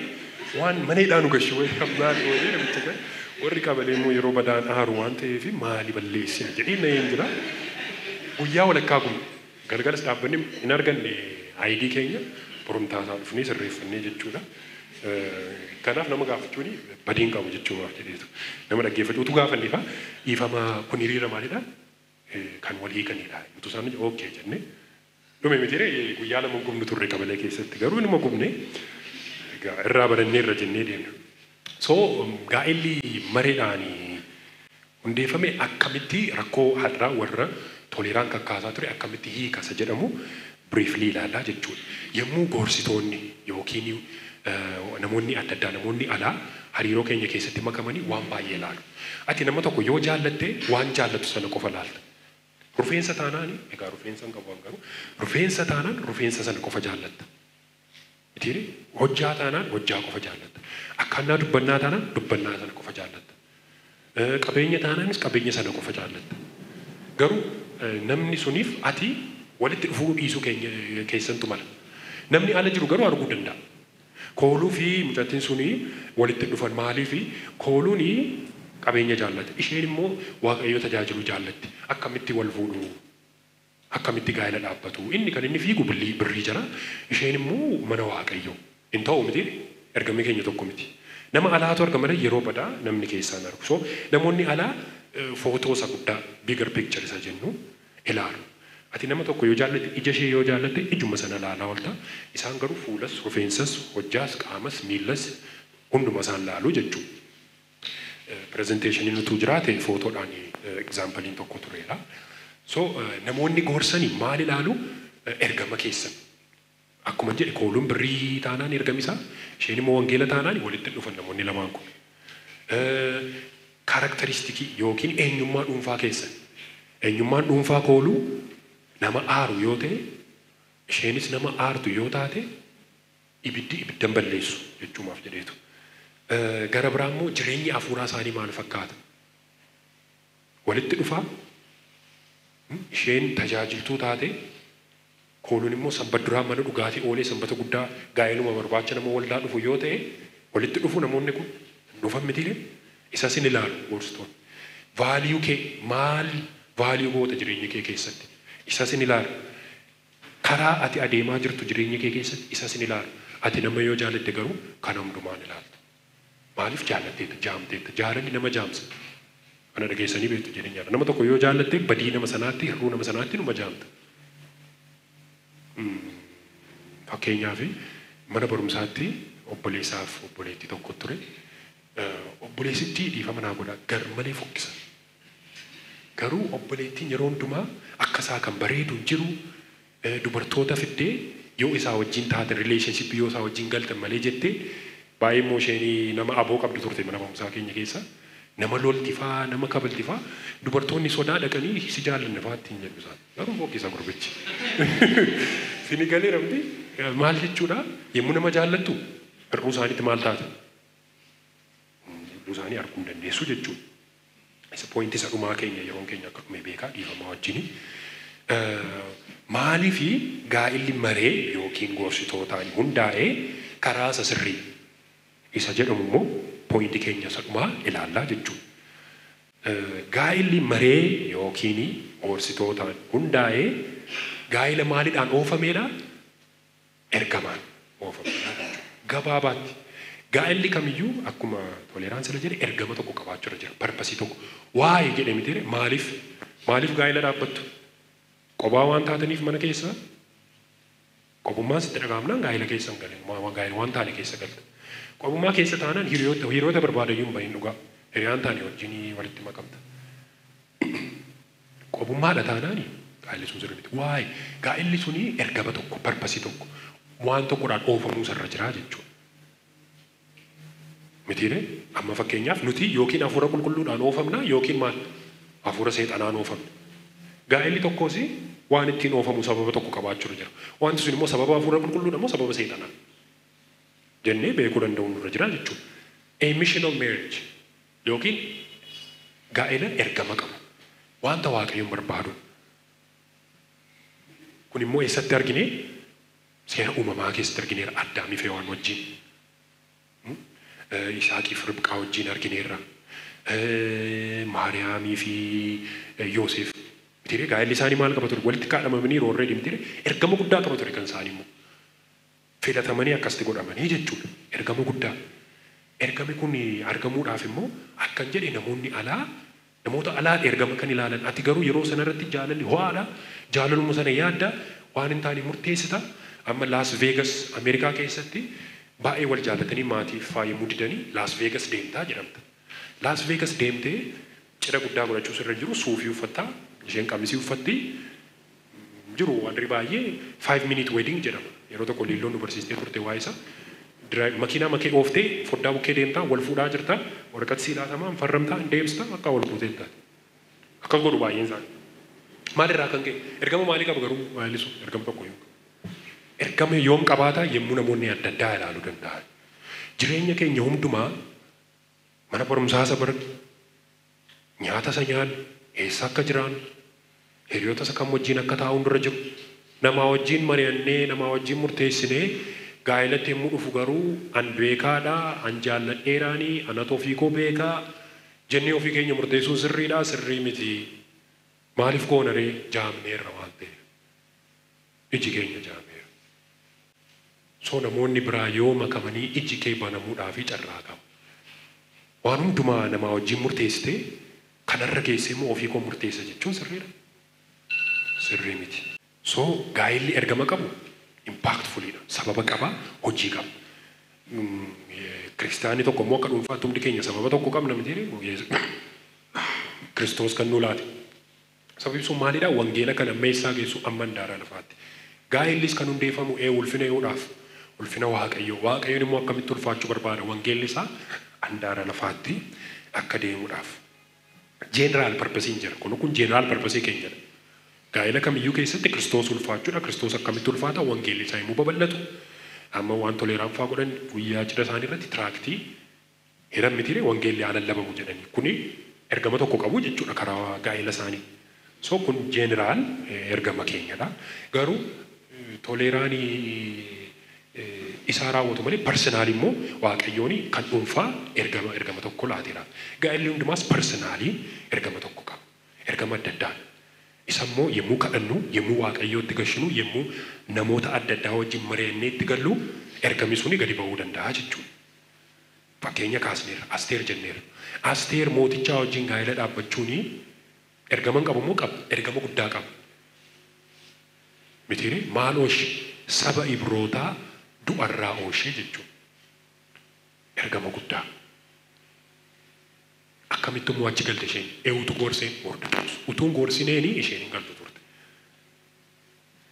waan mana hidhaa nu gashu wayii maali wayii namicha kan warri qabalee immoo yeroo badaan aaru waan ta'eef maali balleessina jedhee na hin jira. Guyyaa walakkaa kun galgalas dhaabbanni hin arganne ID keenya borumtaa isaa dhufnee sirreeffannee jechuudha. Kanaaf nama gaafachuun badiin qabu jechuudhaaf jedheetu nama dhaggeeffatu utuu gaafanne faa dhiifama kun hiriira maalidha kan walii kanidha utuu isaan ookee jennee dhume miti guyyaa lama gubnu turre qabalee keessatti garuu inuma gubne irraa barannee irra jennee deemna. So gaa'elli mareedhaan hundeeffame akkamitti rakkoo har'aa warra toleraan kakkaasaa ture akkamitti hiikasa jedhamu briefly ilaalaa jechuudha. Yommuu gorsitoonni yookiin namoonni adda addaa namoonni alaa hariiroo keenya keessatti makamanii waan baay'ee ilaalu. Ati nama tokko yoo jaallatte waan jaallattu sana qofa ilaalta. Rufeensa taanaan egaa rufeensa hin qabu garuu rufeensa taanaan rufeensa sana qofa jaallatta. Mitiire hojjaa taanaan hojjaa qofa jaallatta. Akkaannaa dubbannaa taanaan dubbannaa sana qofa jaallatta. Qabeenya taanaanis qabeenya sana qofa jaallatta. Garuu namni suniif ati walitti dhufuu dhiisuu keessantu mala. Namni ala jiru garuu arguu danda'a. Kooluu fi mucattiin suni walitti dhufan maaliif kooluun qabeenya jaallate isheen immoo Waaqayyo tajaajilu jaallatti akkamitti wal fuudhu akkamitti gaa'ela dhaabbatu inni kan inni fiigu birrii jira isheen immoo mana Waaqayyo hin ta'u miti ergamni keenya tokko miti. Nama alaatu arga malee yeroo badaa namni keessaan argu. So namoonni alaa footoo isa guddaa bigger picture isa jennu ilaalu. Ati nama tokko yoo jaallatte ija ishee yoo jaallatte ijuma sana ilaalaa oolta. Isaan garuu fuulas, rifeensas, hojjaas, qaamas, miillas hunduma isaan laalu jechuudha. Presenteeshiniin utuu jiraate footoodhaan egzaampaliin tokko tureera. So namoonni gorsanii maal ilaalu ergama keessan. Akkuma jedhe kooluun birrii taanaan ergamisaa isheen immoo wangeela taanaan walitti dhufan namoonni lamaan kun. Kaarakteristikii yookiin eenyummaa dhuunfaa keessan. Eenyummaan dhuunfaa kooluu Nama aaru yoo ta'e, isheenis nama aartu yoo taate, ibiddi ibiddan balleessu jechuumaaf jedheetu. Gara biraa immoo jireenyi hafuuraa isaanii maal fakkaata? Walitti dhufaa, isheen tajaajiltuu taate, kooluun immoo sanbata duraa mana dhugaatii oolee sanbata guddaa gaa'eluma barbaacha nama waldaa dhufu yoo ta'e, walitti dhufu namoonni kun dhufan mitiire isas hin ilaalu gorsitoonni. Value kee maal value goota jireenya kee keessatti isas hin ilaalu. Karaa ati adeemaa jirtu jireenya kee keessatti isas hin ilaalu. Ati nama yoo jaalatte garuu kana hundumaan ilaalta. Maaliif jaallatteetta jaamteetta? Jaalalli nama jaamsa. Kana dhageessanii beektu jireenyaadha. Nama tokko yoo jaallatte badii nama sanaatti, hir'uu nama sanaatti numa jaamta. Fakkeenyaaf mana barumsaatti obboleessaaf obboleettii tokko ture. Obboleessichi dhiifama naa godha gar malee fokkisa. Garuu obboleettiin yeroo hundumaa akka isaa kan bareedu hin jiru, dubartoota fiddee yoo isaa wajjin taate relationship yoo isaa wajjin galtan malee jettee baay'ee immoo isheen nama aboo qabdu turte mana barumsaa keenya keessa. Nama lolti faa, nama kabalti faa, dubartoonni sodaa dhaqanii si jaallanne faa ittiin jedhu isaan. Garuu fokkisa gurbichi. Sini galee namni maal jechuudha, yommuu nama jaallattu hir'uu isaaniitti maal taata? Hir'uu isaanii arguu hin dandeessu jechuudha. Isa point isa dhumaa keenya, yeroon keenya akka dhume beekaa, dhiifamaa wajjini. Maaliifi gaa'illi maree yookiin gorsitootaan hundaa'ee karaa isa sirrii isa jedhamu immoo point keenya isa dhumaa ilaallaa jechuudha. Gaa'illi maree yookiin gorsitootaan hundaa'ee gaa'ila maaliidhaan oofameedha? Ergamaan oofameedha jechuudha. Gabaabaatti. Gaa'illi kamiyyuu akkuma Toleraan sila jedhe ergama tokko qabaachuu irra jira. Purpose tokko. Waa'ee jedhe miti, maaliif? Maaliif gaa'ila dhaabbattu? Qophaa waan taataniif mana keessa? Qophummaan sitti dhaga'amnaan gaa'ila keessa hin galin. Gaa'ila waan taane keessa galta. Qophummaa keessa taanaan hiriyoota barbaadayyuu hin bahin dhugaa. Hiriyaan taane wajjin walitti makamta. Qophummaadha taanaan gaa'illi sun sirrii miti. Waa'ee gaa'illi suni ergama tokko, purpose tokko, waan tokkodhaan oofamuu sarara jira jechuudha. Mitiire, amma fakkeenyaaf nuti yookiin hafuura qulqulluudhaan oofamna yookiin maal hafuura seexanaan oofamna. Gaa'illi tokkos waan ittiin oofamu sababa tokko qabaachuu jira. Wanti sun immoo sababa hafuura qulqulluudha moo sababa seexanaa jennee beekuu danda'u nurra jira jechuudha. A missional marriage yookiin gaa'ila ergama qabu. Wanta Waaqayyoon barbaadu. Kun immoo eessatti argine? Seera uumamaa keessatti argineera, Addaamii fi Hewaan wajjin. Isaaqiif Ribqaa wajjin argineerra. Maariyaamii fi Yoosef. Mitiiree, gaa'elli isaanii maal qaba ture? Walitti kaadhamamanii roorree mitiiree, ergama guddaa qaba ture kan isaanii immoo. Filatamanii akkasitti godhamanii jechuudha. Ergama guddaa. Ergami kun argamuudhaaf immoo akkan jedhe namoonni alaa, namoota alaa ergama kan ilaalan, ati garuu yeroo sanarratti jaalalli ho'aadha. Jaalaluma sana yaadda, waan hin taane murteessita. Amma Las Vegas Ameerikaa keessatti baay'ee wal jaalatanii maatiif faayamuu didanii Las Vegas deemtaa jedhamta. Las Vegas deemtee cidha guddaa godhachuu sirra jiru, suufii uffattaa, isheen qamisii uffatti jiru, warri baay'ee 5 minute wedding jedhama. Yeroo tokko liilloon nu barsiistee turte waa'ee isaa. Makiinaa makee ooftee foddaa bukkee deemtaa, wal fuudhaa jirta, waraqati sii laatamaa, farramtaa, hin deemsita, akka wal fuutee taate. Akkas godhu baay'een isaanii. Maalirraa kan ka'e? Ergama maalii qaba garuu gaa'elli sun? Ergama tokko yoo ergama yoom qabaata? Yommuu namoonni adda addaa ilaaluu danda'an. Jireenya keenya hundumaa, mana barumsaa isa barannu, nyaata isa nyaannu, eessa akka jiraannu, hiriyoota isa kam wajjin akka taa'uun dura jiru, namaa wajjin mari'annee, namaa wajjin murteessinee gaa'elatti yommuu dhufu garuu an beekaadha, an jaalladheeraanii, anatu ofii koo beekaa jennee ofii keenya murteessuun sirriidha, sirrii miti. Maaliif goona ree? Jaamneerra waan ta'eef. Iji keenya jaameera. So namoonni biraa yoo makamanii iji kee banamuudhaafi carraa qaba. Waan hundumaa namaa wajjin murteessitee kanarra geessee immoo ofii koo murteessa jechuun sirriidha? Sirrii miti. So gaa'elli ergama qabu impactfulidha. Sababa qaba, hojii qaba. Kiristaanni tokko immoo akka dhuunfaatti hundi keenya sababa tokko qabna miti, Kiristoos kan nu laate. Sababni sun maalidha? Wangeela kana ammeessaa geessu amma handaara lafaatti. Gaa'ellis kan hundeeffamu ulfina eeguudhaaf. Ulfina Waaqayyoo. Waaqayyoon immoo akkamitti ulfaachuu barbaada? Wangeelli isaa handaara lafaatti akka deemuudhaaf. General purposeiin jira. Kun general purpose keenyadha. Gaa'ela kamiyyuu keessatti Kiristoos ulfaachuudha. Kiristoos akkamitti ulfaata? Wangeelli isaa yommuu babal'atu. Amma waan toleeraan fa'aa godhan guyyaa cidha isaanii irratti tiraaktii hiran mitiire wangeelli haa lallabamu jedhanii. Kuni ergama tokko qabu jechuudha karaa gaa'ela isaanii. So kun general ergama keenyadha. Garuu toleeraan isaa raawwatu malee personal immoo Waaqayyoon kan dhuunfaa ergama tokko laateera. Gaa'elli hundumaas personal ergama tokko qaba. Ergama adda addaa. Isa immoo yommuu kadhannu, yommuu Waaqayyootti gashinu, yommuu namoota adda addaa wajjin mari'annee itti gallu ergamni suni gadi ba'uu danda'a jechuudha. Fakkeenya kaasneerra, Asteer jenneerra. Asteer mootichaa wajjin gaa'ela dhaabbachuun ergama hin qabu moo qaba? Ergama guddaa qaba. Mitiire maal ooshe? Saba Ibrootaa du'arraa ooshee jechuudha. Ergama guddaa. Akkamitti immoo achi galte isheen? Eenyutu goorseen? Mordekaayi. Utuun goorsineeni isheen hin galtu turte.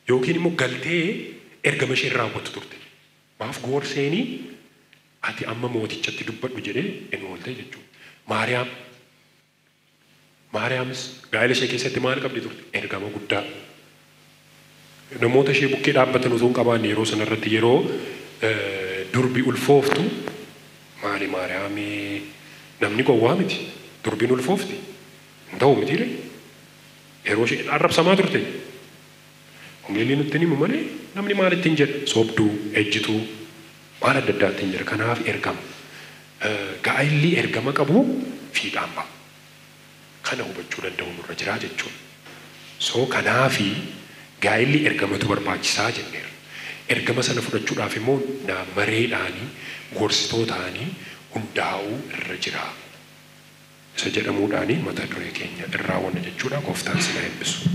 Yookiin immoo galtee ergama isheen raawwattu turte. Maaf goorseeni ati amma mootichatti dubbadhu jedhee inni oolte jechuudha. Maariyaam. Maariyaamis gaa'ela ishee keessatti maal qabdi turte? Ergama guddaa. Namoota ishee bukkee dhaabbatan utuu hin qabaanne yeroo sanarratti yeroo durbi ulfooftu maali Maariyaamii namni gowwaa miti durbiin ulfoofti hin ta'u mitiire yeroo ishee arrabsamaa turte. Wangeelli nutti himu malee namni maal ittiin jedha? Sobduu, ejjituu, maal adda addaa ittiin jedha. Kanaaf ergama. Gaa'elli ergama qabu fiixaan ba'a. Kana hubachuu danda'u nurra jira jechuudha. So kanaafi gaa'elli ergamatu barbaachisaa jenneerra. Ergama sana fudhachuudhaaf immoo mareedhaanii gorsitootaanii hundaa'uu irra jira. Isa jedhamuudhaanii mata duree keenya irraa wanna jechuudha. Gooftaan sina eebbisu.